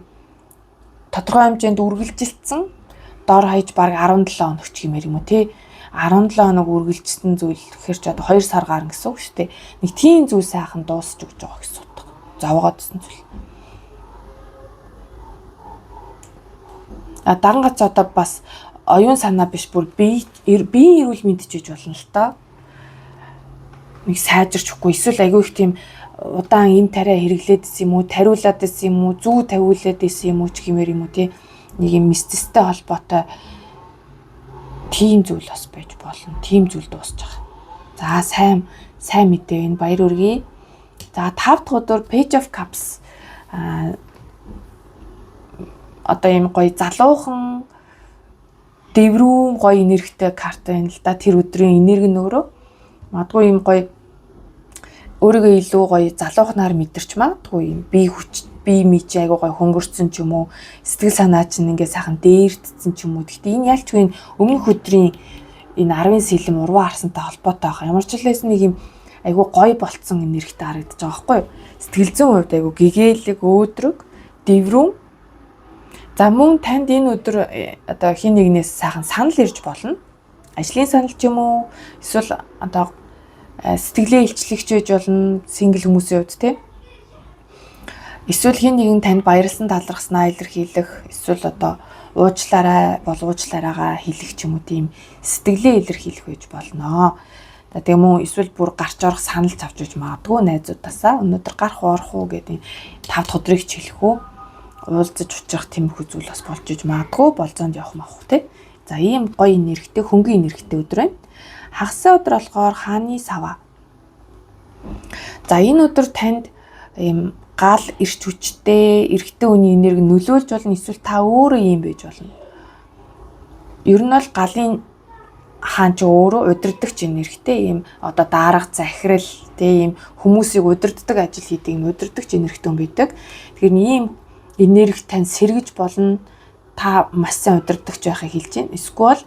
тодорхой хэмжээнд үргэлжилсэн дор хаяж бараг 17 хоног ч гэмээр юм уу те 17 хоног үргэлжсэн зүйл гэхэр ч одоо 2 сар гарна гэсэн үг шүү дээ. Нэг тийм зүйл сайхан дуусч өгч байгаа гэсэн утга. Зовоогоодсон зүйл. А даган гац одоо бас оюун санаа биш бүр бие биеийн эрүүл мэнд ч гэж болно л тоо. Нэг сайжирч өгөхгүй эсвэл айгүй их тийм удаан им тариа хэрэглээд исэн юм уу, тариулаад исэн юм уу, зүү тавиулаад исэн юм уу ч гэмээр юм уу тий. Нэг юм мистэстэй холбоотой тийм зүйл бас байж болно. Тийм зүйл дуусч байгаа. За сайн сайн мэдээ энэ баяр үргэе. За 5 дахь өдөр Page of Cups одоо ийм гоё залуухан дэврүүн гоё энергитэй карт байна л да. Тэр өдрийн энерги нь өөрөө магадгүй ийм гоё өөрийгөө илүү гоё залуухнаар мэдэрч магадгүй юм бие хүч бие мич айгуу гоё хөнгөрцөн ч юм уу сэтгэл санаа чинь ингээ сайхан дээрдсэн ч юм уу. Гэхдээ энэ ялчгүй өмнөх өдрийн энэ 10-ын сэлэм урваа харсантай холбоотой байгаа. Ямар ч л байсан нэг юм айгуу гоё болцсон энергитэй харагдаж байгаа байхгүй юу? Сэтгэл зүйн хувьд айгуу гэгээлэг, өөдрөг, дэврүүн. За мөн танд энэ өдөр одоо хин нэгнээс сайхан санал ирж болно. Ажлын санал ч юм уу эсвэл одоо сэтгэлээ илчлэгч байж болно single хүмүүсийн хувьд тийм. Эсвэл хин нэгэн танд баярлсан талархснаа илэрхийлэх, эсвэл одоо уучлаарай бол уучлаарайгаа хэлэх ч юм уу тийм сэтгэлээ илэрхийлэх байж болно. За тийм үү эсвэл бүр гарч орох санал авч иж магадгүй найзуудаасаа өнөөдөр гарах уу орох уу гэдэг тав дахь өдрийг ч хэлэх үү уулзаж очих тиймэрхүү зүйл бас болж иж магадгүй болзоонд явах мавах тий. За ийм гоё энергитэй хөнгөн энергитэй өдөр байна. Хагасын өдөр болохоор хааны саваа. За энэ өдөр танд ийм гал эрч хүчтэй эрэгтэй хүний энерги нөлөөлж болно эсвэл та өөрөө ийм байж болно. Ер нь бол галын хаан ч өөрөө удирдахч энергитэй ийм одоо дарга захирал тэ ийм хүмүүсийг удирддаг ажил хийдэг ийм удирдахч энергитэй хүн байдаг. Тэгэхээр ийм энерги тань сэргэж болно. Та маш сайн удирдахч байхыг хэлж байна. Эсвэл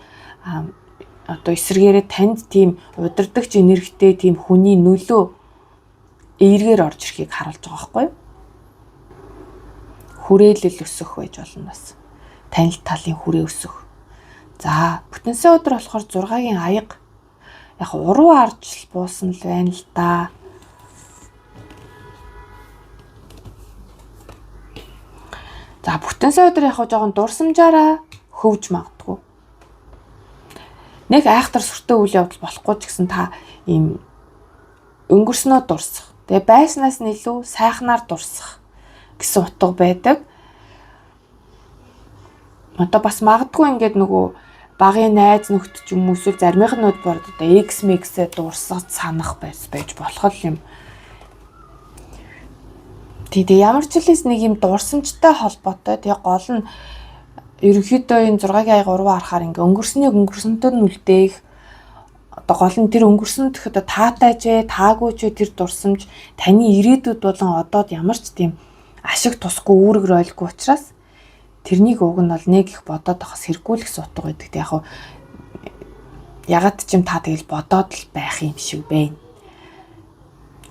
одоо эсрэгээрээ танд тийм удирдахч энергитэй тийм хүний нөлөө эергээр орж ирэхийг харуулж байгаа байхгүй юу? Хүрээлэл өсөх байж болно бас. Танил талын хүрээ өсөх. За бүтэнсэн өдөр болохоор 6-гийн аяга. Яг уруу арч буусан л байна л да. За бүтэнсэн өдөр яг жоохон дурсамжаараа хөвж магадгүй. Нэг айхтар сүртэй үйл явдал болохгүй ч гэсэн та ийм өнгөрснөө дурсах. Тэгээ байснаас нь илүү сайхнаар дурсах гэсэн утга байдаг. Одоо бас магадгүй ингээд нөгөө багын найз нөхдөд ч юм уу эсвэл заримынх нь бод одоо X MX-ээ дурсах санах байж болох юм. Тэгээ ямар ч хэлээс нэг юм дурсамжтай холбоотой. Тэгээ гол нь ерөнхийдөө энэ 6-гийн аяга урваа харахаар ингээ өнгөрснийг өнгөрсөнтөө нь үлдээх одоо гол нь тэр өнгөрсөн дэх одоо таатай ч вэ таагүй ч вэ тэр дурсамж таны ирээдүйд болон одоод ямар ч тийм ашиг тусгүй үүрэг ройлгүй учраас тэрнийг уг нь бол нэг их бодоод байхаас хэрэггүй л гэсэн утга байдаг. Тэг яг ягаад ч юм та тэгэл бодоод л байх юм шиг байна.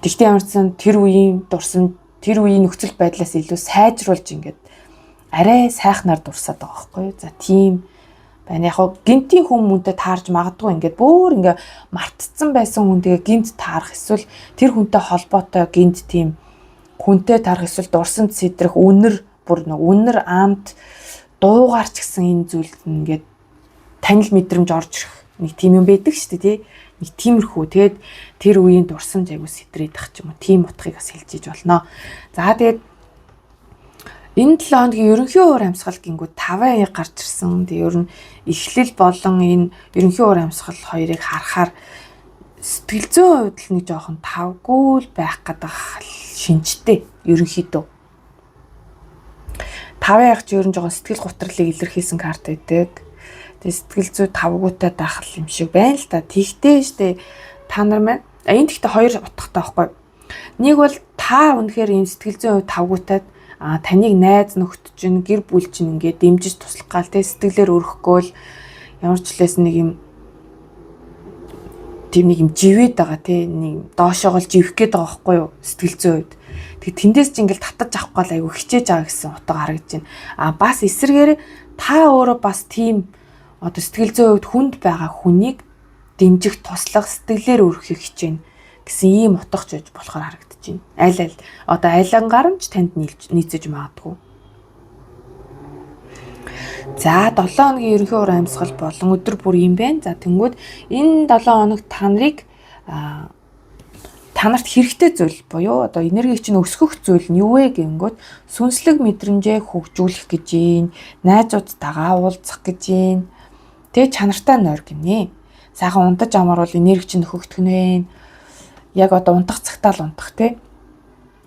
Тэгтээ ямар ч сан тэр үеийн дурсам тэр үеийн нөхцөл байдлаас илүү сайжруулж ингээд арай сайхнаар дурсаад байгаа байхгүй юу. За тийм байна. Яг хоо гинтийн хүн мөнтэй таарж магадгүй ингээд бүр ингээ мартцсан байсан хүн тэгээ гинт таарах эсвэл тэр хүнтэй холбоотой гинт тийм хүнтэй таарах эсвэл дурсамж сэдрэх үнэр бүр нэг үнэр аамт дуугаар ч гэсэн энэ зүйлд ингээд танил мэдрэмж орж ирэх нэг тийм юм байдаг шүү дээ тий. Нэг тиймэрхүү. Тэгээд тэр үеийн дурсамж айгу сэтрээд ах ч юм уу. Тийм утгыг бас хэлж иж болно. За тэгээд энэ 7 хоногийн ерөнхий уур амьсгал гингүүд 5 аяг гарч ирсэн. Тэгээ ер нь эхлэл болон энэ ерөнхий уур амьсгал хоёрыг харахаар сэтгэл зүйн хувьд л нэг жоохон тавгүй л байх гэдэг шинжтэй ерөнхийдөө. Тавын аягач ер нь жоохон сэтгэл гутралыг илэрхийлсэн карт байдаг. Тэгээ сэтгэл зүй тавгуутай байх юм шиг байна л та. Тэгтээ штэ та нар маань энэ тэгтээ хоёр утгатай байхгүй. Нэг бол та үнэхээр ийм сэтгэл зүйн хувьд тавгуутай таныг найз нөхд чинь гэр бүл чинь ингээд дэмжиж туслах гал те сэтгэлээр өрөхгүй л ямар ч лээс нэг юм тийм нэг юм живээд байгаа те нэг доошоогоо л живэх гээд байгаа байхгүй юу сэтгэл зүйн хувьд. Тэгээ тэндээс ч ингээл татаж авах гал айгу хичээж байгаа гэсэн утга харагдаж байна. А бас эсрэгээр та өөрөө бас тийм одоо сэтгэл зүйн хувьд хүнд байгаа хүнийг дэмжих, туслах, сэтгэлээр өрөхийг хичээнэ гэсэн ийм утга ч байж болохоор харагдаж байна. Аль аль одоо алингаар нь ч танд нийцэж магадгүй. За 7 хоногийн ерөнхий уур амьсгал болон өдөр бүр юм байна. За тэнгүүд энэ 7 хоногт та нарыг та нарт хэрэгтэй зүйл буюу одоо энергийг чинь өсгөх зүйл нь юу вэ гэнгүүт сүнслэг мэдрэмжээ хөгжүүлэх гэж юм, найзуудтайгаа уулзах гэж юм. Тэгээ чанартай нойр гинэ. Сайхан унтаж амарвал энерги чинь нөхөгдөх нь вэ. Яг одоо унтах цагтаа л унтах те.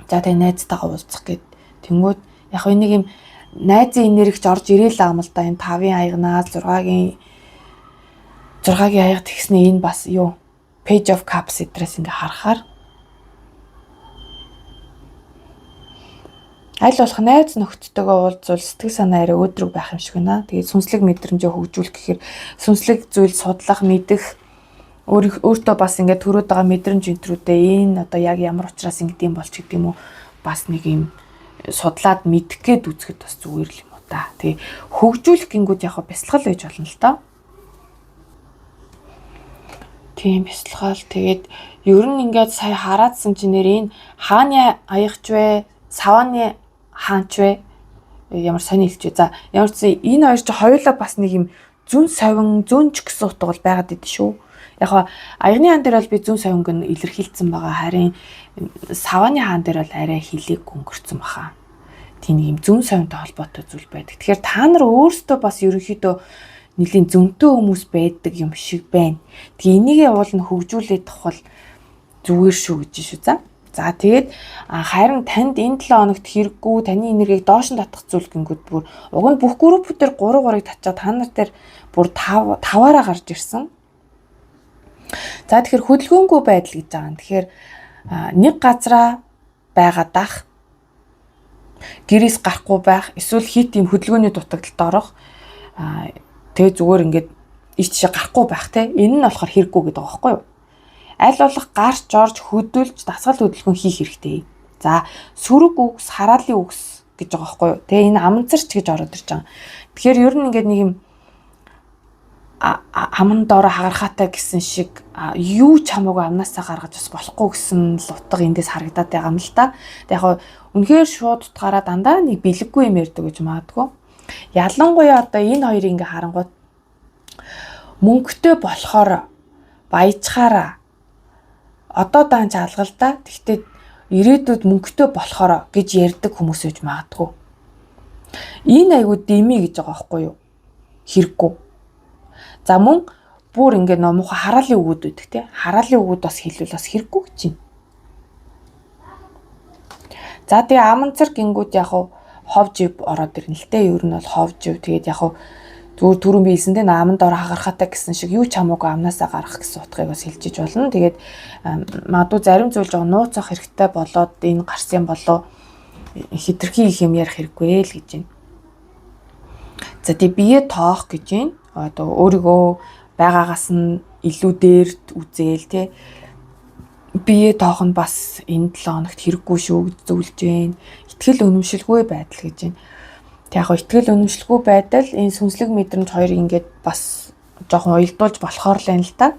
За тэгээ найзтайгаа уулзах гэд. Тэнгүүд яг энийг юм найзын энергич орж ирээл байгаа юм л да. Энэ 5-ын аягнаас 6-гийн аяга тэгснэ энэ бас юу Page of Cups эдрээс ингээ харахаар аль болох найз нөхдөдтэйгээ уулзвал сэтгэл санаа арай өөдрөг байх юм шиг байна. Тэгээд сүнслэг мэдрэмжээ хөгжүүлэх гэхээр сүнслэг зүйл судлах, мэдэх, өөртөө бас ингээд төрөөд байгаа мэдрэмж энтрүүдээ энэ одоо яг ямар учраас ингэдэм болж гэдэг юм уу бас нэг юм судлаад мэдэх гээд үзэхэд бас зүгээр л юм уу та. Тэгээ хөгжүүлэх гингүүд яг бясалгал байж болно л доо. Тийм бясалгал. Тэгээд ер нь ингээд сая хараадсан чинь нэр энэ хааны аягч вэ, савааны хаанч вэ? Ямар сони хэлж вэ? За ямар ч энэ хоёр чи хоёулаа бас нэг юм зүн совин, зүнч гэсэн утга бол байгаад идэв шүү. Яг ха аягны хаан дээр бол би зүн совинг нь илэрхийлсэн байгаа. Харин савааны хаан дээр бол арай хилээг өнгөрцөн баха. Тийм нэг юм зүн совинтой холбоотой зүйл байдаг. Тэгэхээр та нар өөрсдөө бас ерөнхийдөө нэлийн зөнтэй хүмүүс байдаг юм шиг байна. Тэгээ энийгээ уул нь хөгжүүлээд тахвал зүгээр шүү гэж шүү за. За тэгээд харин танд энэ 7 хоногт хэрэггүй таны энергийг доош нь татах зүйл гингүүд бүр уг нь бүх группүүдээр 3 3-ыг татчаад та нар дээр бүр 5 5-аараа гарч ирсэн. За тэгэхээр хөдөлгөөнгүй байдал гэж байгаа юм. Тэгэхээр нэг газараа байгаад ах гэрээс гарахгүй байх эсвэл хит юм хөдөлгөөний дутагдалд орох тэгээ зүгээр ингээд ич тийшээ гарахгүй байх те энэ нь болохоор хэрэггүй гэдэг байгаа байхгүй юу? Аль болох гарч орж хөдөлж дасгал хөдөлгөөн хийх хэрэгтэй. За сөрөг үгс, хараалын үгс гэж байгаа байхгүй юу? Тэгээ энэ аманцарч гэж ороод ирж байгаа. Тэгэхээр ер нь ингээд нэг юм аман доороо хагархаатай гэсэн шиг юу ч хамаагүй амнаасаа гаргаж бас болохгүй гэсэн л утга эндээс харагдаад байгаа юм л та. Тэг яг үнэхээр шууд утгаараа дандаа нэг бэлэггүй юм ярьдаг гэж магадгүй. Ялангуяа одоо энэ хоёрыг ингээ харангуут мөнгөтэй болохоор баяжхаараа одоо даан чалгал та. Тэгтээ ирээдүйд мөнгөтэй болохоор гэж ярьдаг хүмүүс байж магадгүй. Энэ айгуу деми гэж байгаа байхгүй юу? Хэрэггүй. За мөн бүр ингээ номхон хараалын үгүүд байдаг тий. Хараалын үгүүд бас хэлвэл бас хэрэггүй гэж байна. За тэгээ аманцар гингүүд яг хов жив ороод ирнэ л те. Ер нь бол хов жив тэгээд яг зүгээр түрүүн би хэлсэн те аманд ор хагархаатай гэсэн шиг юу ч хамаагүй амнаасаа гарах гэсэн утгыг бас хэлжиж болно. Тэгээд магадгүй зарим зүйл жоо нууцах хэрэгтэй болоод энэ гарсан болоо хитрхи их юм ярих хэрэггүй л гэж байна. За тэгээ бие тоох гэж байна. Одоо өөрийгөө байгаагаас нь илүү дээр үзээл те бие тоох нь бас энэ 7 хоногт хэрэггүй шүү гэж зөвлөж байна. Итгэл үнэмшилгүй байдал гэж байна. Тэг яг итгэл үнэмшилгүй байдал энэ сүнслэг мэдрэмж хоёрыг ингээд бас жоохон уялдуулж болохоор л байна л да.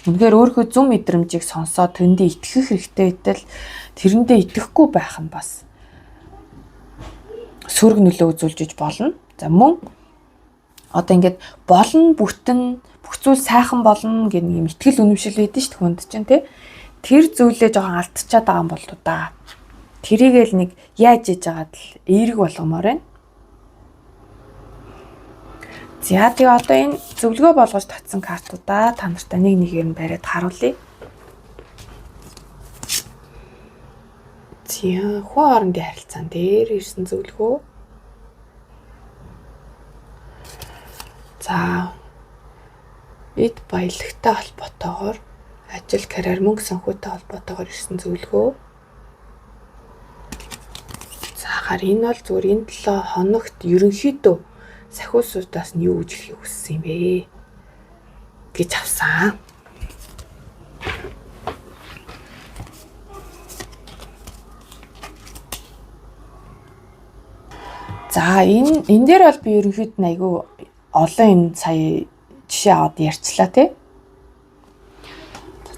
Үнэхээр өөрийнхөө зүн мэдрэмжийг сонсоод тэрэндээ итгэх хэрэгтэй байтал тэрэндээ итгэхгүй байх нь бас сөрөг нөлөө үзүүлж иж болно. За мөн одоо ингээд болно бүтэн бүх зүйл сайхан болно гэх нэг юм итгэл үнэмшил байдэн шүү дээ хүнд чинь тий. Тэр зүйлээ жоохон алдчихад байгаа юм болов да. Тэрийг л нэг яаж иж байгаад л эерэг болгомоор байна. За тэгээ одоо энэ зөвлөгөө болгож татсан картуудаа та нартай нэг нэгээр нь бариад харуулъя. За хүн хоорондын харилцаан дээр ирсэн зөвлөгөө. Баялагтай холбоотойгоор ажил, карьер, мөнгө санхүүтэй холбоотойгоор ирсэн зөвлөгөө. За харин энэ бол зүгээр энэ 7 хоногт ерөнхийдөө сахиусуудаас нь юу гэж хэлэхийг хүссэн юм бэ гэж авсан. За энэ дээр бол би ерөнхийд нь айгүй олон юм сая жишээ аваад ярьчлаа тий.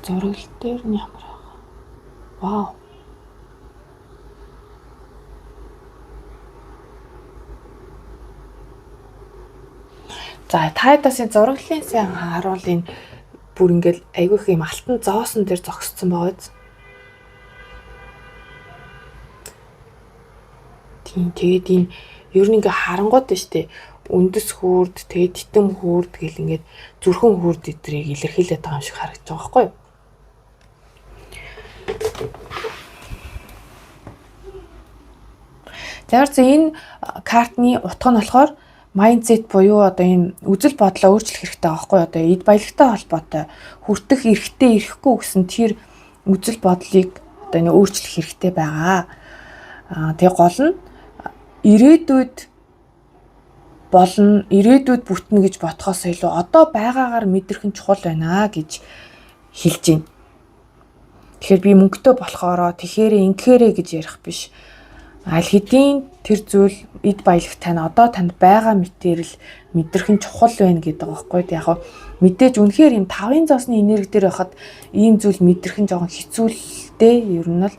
Зураглал дээр нь ямар байгаа. Вау. За та хэд бас энэ зураглалын сайн харуул энэ бүр ингээл айгүй их юм алтан зоосон дээр зогсцсон байгаа биз. Тийм тэгээд энэ ер нь ингээ харангуут нь штэ үндэс хүүрд тэгээд титэм хүүрд гэл ингээд зүрхэн хүүрд эдрийг илэрхийлээд байгаа юм шиг харагдаж байгаа байхгүй юу? За энэ картны утга нь болохоор mindset буюу одоо энэ үзэл бодлоо өөрчлөх хэрэгтэй байгаа байхгүй юу? Одоо эд баялагтай холбоотой хүртэх эрхтэй ирэхгүй гэсэн тэр үзэл бодлыг одоо энэ өөрчлөх хэрэгтэй байгаа. Аа тэгээ гол нь ирээдүйд болно, ирээдүйд бүтнэ гэж бодхоос илүү одоо байгаагаар мэдрэх нь чухал байна гэж хэлж байна. Тэгэхээр би мөнгөтэй болохоороо тэгэхээр ингэхээрээ гэж ярих биш. Аль хэдийн тэр зүйл эд баялаг тань одоо танд байгаа мэтэр л мэдрэх нь чухал байна гэдэг байгаа байхгүй. Яг хав мэдээж үнэхээр юм тавын зоосны энерги дээр байхад ийм зүйл мэдрэх нь жоохон хэцүү л дээ. Ер нь бол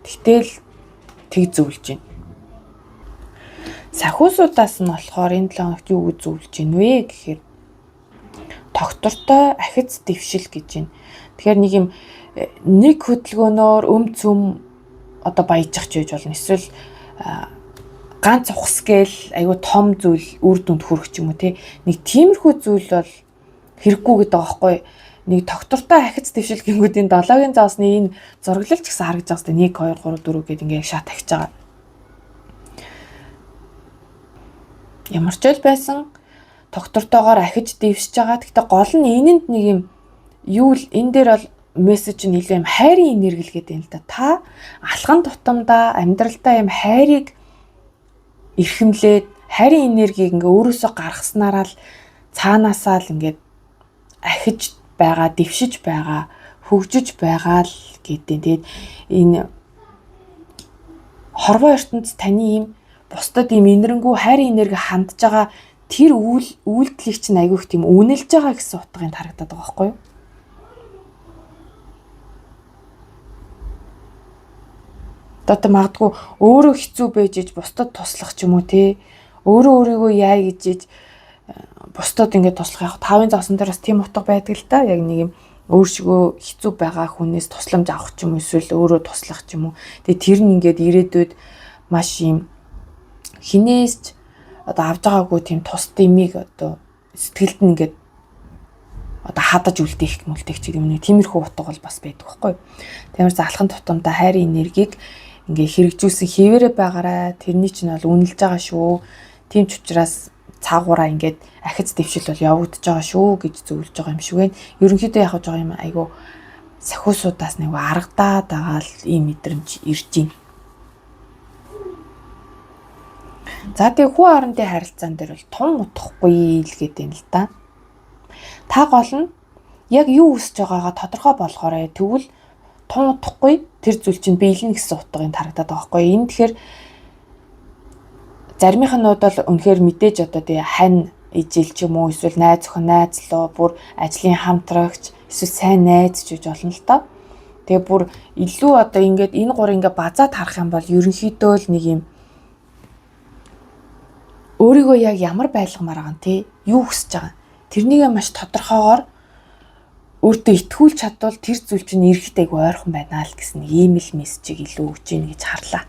тэгтэл тэг зөвлөж байна. Сахиусуудаас нь болохоор энэ 7 хоногт юу гэж зөвлөж гин вэ гэхээр тогтвортой ахиц дэвшил гэж байна. Тэгэхээр нэг юм нэг хөдөлгөөнөөр өм цөм одоо баяжих ч байж болно. Эсвэл ганц ухас гээл айгүй том зүйл үр дүнд хүрэх ч юм уу те. Нэг тиймэрхүү зүйл бол хэрэггүй гэдэг байгаа байхгүй. Нэг тогтвортой ахиц дэвшил гингүүд энэ 7-гийн зоосны энэ зураглал ч гэсэн харагдаж байгаа хэвээр 1 2 3 4 гээд ингээ шат ахиж байгаа. Ямар ч үйл байсан тогтвортойгоор ахиж дэвшиж байгаа. Гэхдээ гол нь энэнд нэг юм юу л энэ дээр бол мессеж нь илүү юм хайрын энерги л гэдэг юм л да. Та алхам тутамдаа амьдралдаа юм хайрыг эрхэмлээд хайрын энергийг ингээ өөрөөсөө гаргаснараа л цаанаасаа л ингээд ахиж байгаа, дэвшиж байгаа, хөгжиж байгаа л гэдэг. Тэгээд энэ хорвоо ертөнц таны ийм бусдад ийм энэрэнгүй хайрын энерги хандж байгаа тэр үйлдэлийг чинь айгүйх тийм үнэлж байгаа гэсэн утгыг харагдаад байгаа байхгүй юу? Одоо магадгүй өөрөө хэцүү байж иж бусдад туслах ч юм уу те. Өөрөө өөрийгөө яа гэж иж бусдад ингээд туслах яг тавын зоосон дээр бас тийм утга байдаг л да. Яг нэг юм өөршгөө хэцүү байгаа хүнээс тусламж авах ч юм уу эсвэл өөрөө туслах ч юм уу. Тэгээ тэр нь ингээд ирээдүйд маш юм хинээс ч одоо авж байгаагүй тийм тус дэмийг одоо сэтгэлд нь ингээд одоо хадаж үлдээх мүлдээх ч юм нэг тиймэрхүү утга бол бас байдаг байхгүй. Тиймээс алхам тутамдаа хайрын энергийг ингээ хэрэгжүүлсэн хэвээрээ байгаарай. Тэрний чинь бол үнэлж байгаа шүү. Тийм ч учраас цаагаараа ингээд ахиц дэвшил бол явагдаж байгаа шүү гэж зөвлөж байгаа юм шиг байна. Ерөнхийдөө яг жоо юм айгу сахиусуудаас нэг аргадаад байгаа л ийм мэдрэмж ирж байна. За тэгээ хүү хоорондын харилцаан дээр бол тун утахгүй л гэдэг юм л да. Та гол нь яг юу хүсэж байгаагаа тодорхой болгоорой. Тэгвэл тун утахгүй тэр зүйл чинь биелнэ гэсэн утгыг харагдаад байгаа байхгүй. Энэ тэгэхээр заримынх нь бол үнэхээр мэдээж одоо тэгээ хань ижил ч юм уу эсвэл найз охин найз луу бүр ажлын хамтрагч эсвэл сайн найз ч гэж болно л доо. Тэгээ бүр илүү одоо ингээд энэ гурыг ингээд базаад харах юм бол ерөнхийдөө л нэг юм өөрийгөө яг ямар байлгамаар байгаа юм те юу хүсэж байгаа тэрнийг маш тодорхойгоор өөртөө итгүүлж чадвал тэр зүйл чинь эрэхт айгу ойрхон байна л гэсэн нэг ийм л мессежийг илүү өгч ийн гэж харлаа.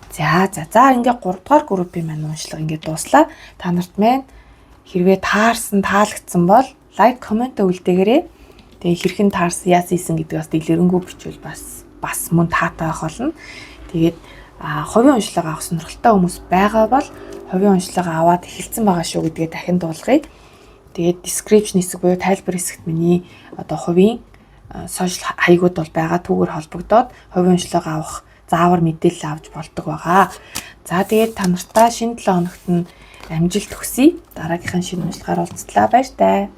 За за за ингээ 3 дугаар группийн маань уншлага ингээ дууслаа. Та нарт маань хэрвээ таарсан, таалагдсан бол лайк, коммент үлдээгээрэй. Тэгээ хэрхэн таарсан, яасан ийсэн гэдгийг бас дэлгэрэнгүй бичвэл бас мөн таатай байх болно. Тэгээд хувийн уншлага авах сонирхолтой хүмүүс байгаа бол хувийн уншлага аваад эхэлсэн байгаа шүү гэдгээ дахин дуулгая. Тэгээд description хэсэг буюу тайлбар хэсэгт миний одоо хувийн social хаягууд бол байгаа. Түүгээр холбогдоод хувийн уншлага авах заавар мэдээлэл авч болдог байгаа. За, тэгээд та нартаа шинэ 7 хоногт нь амжилт хүсье. Дараагийнхын шинэ уншлагаар уулзлаа. Баяртай.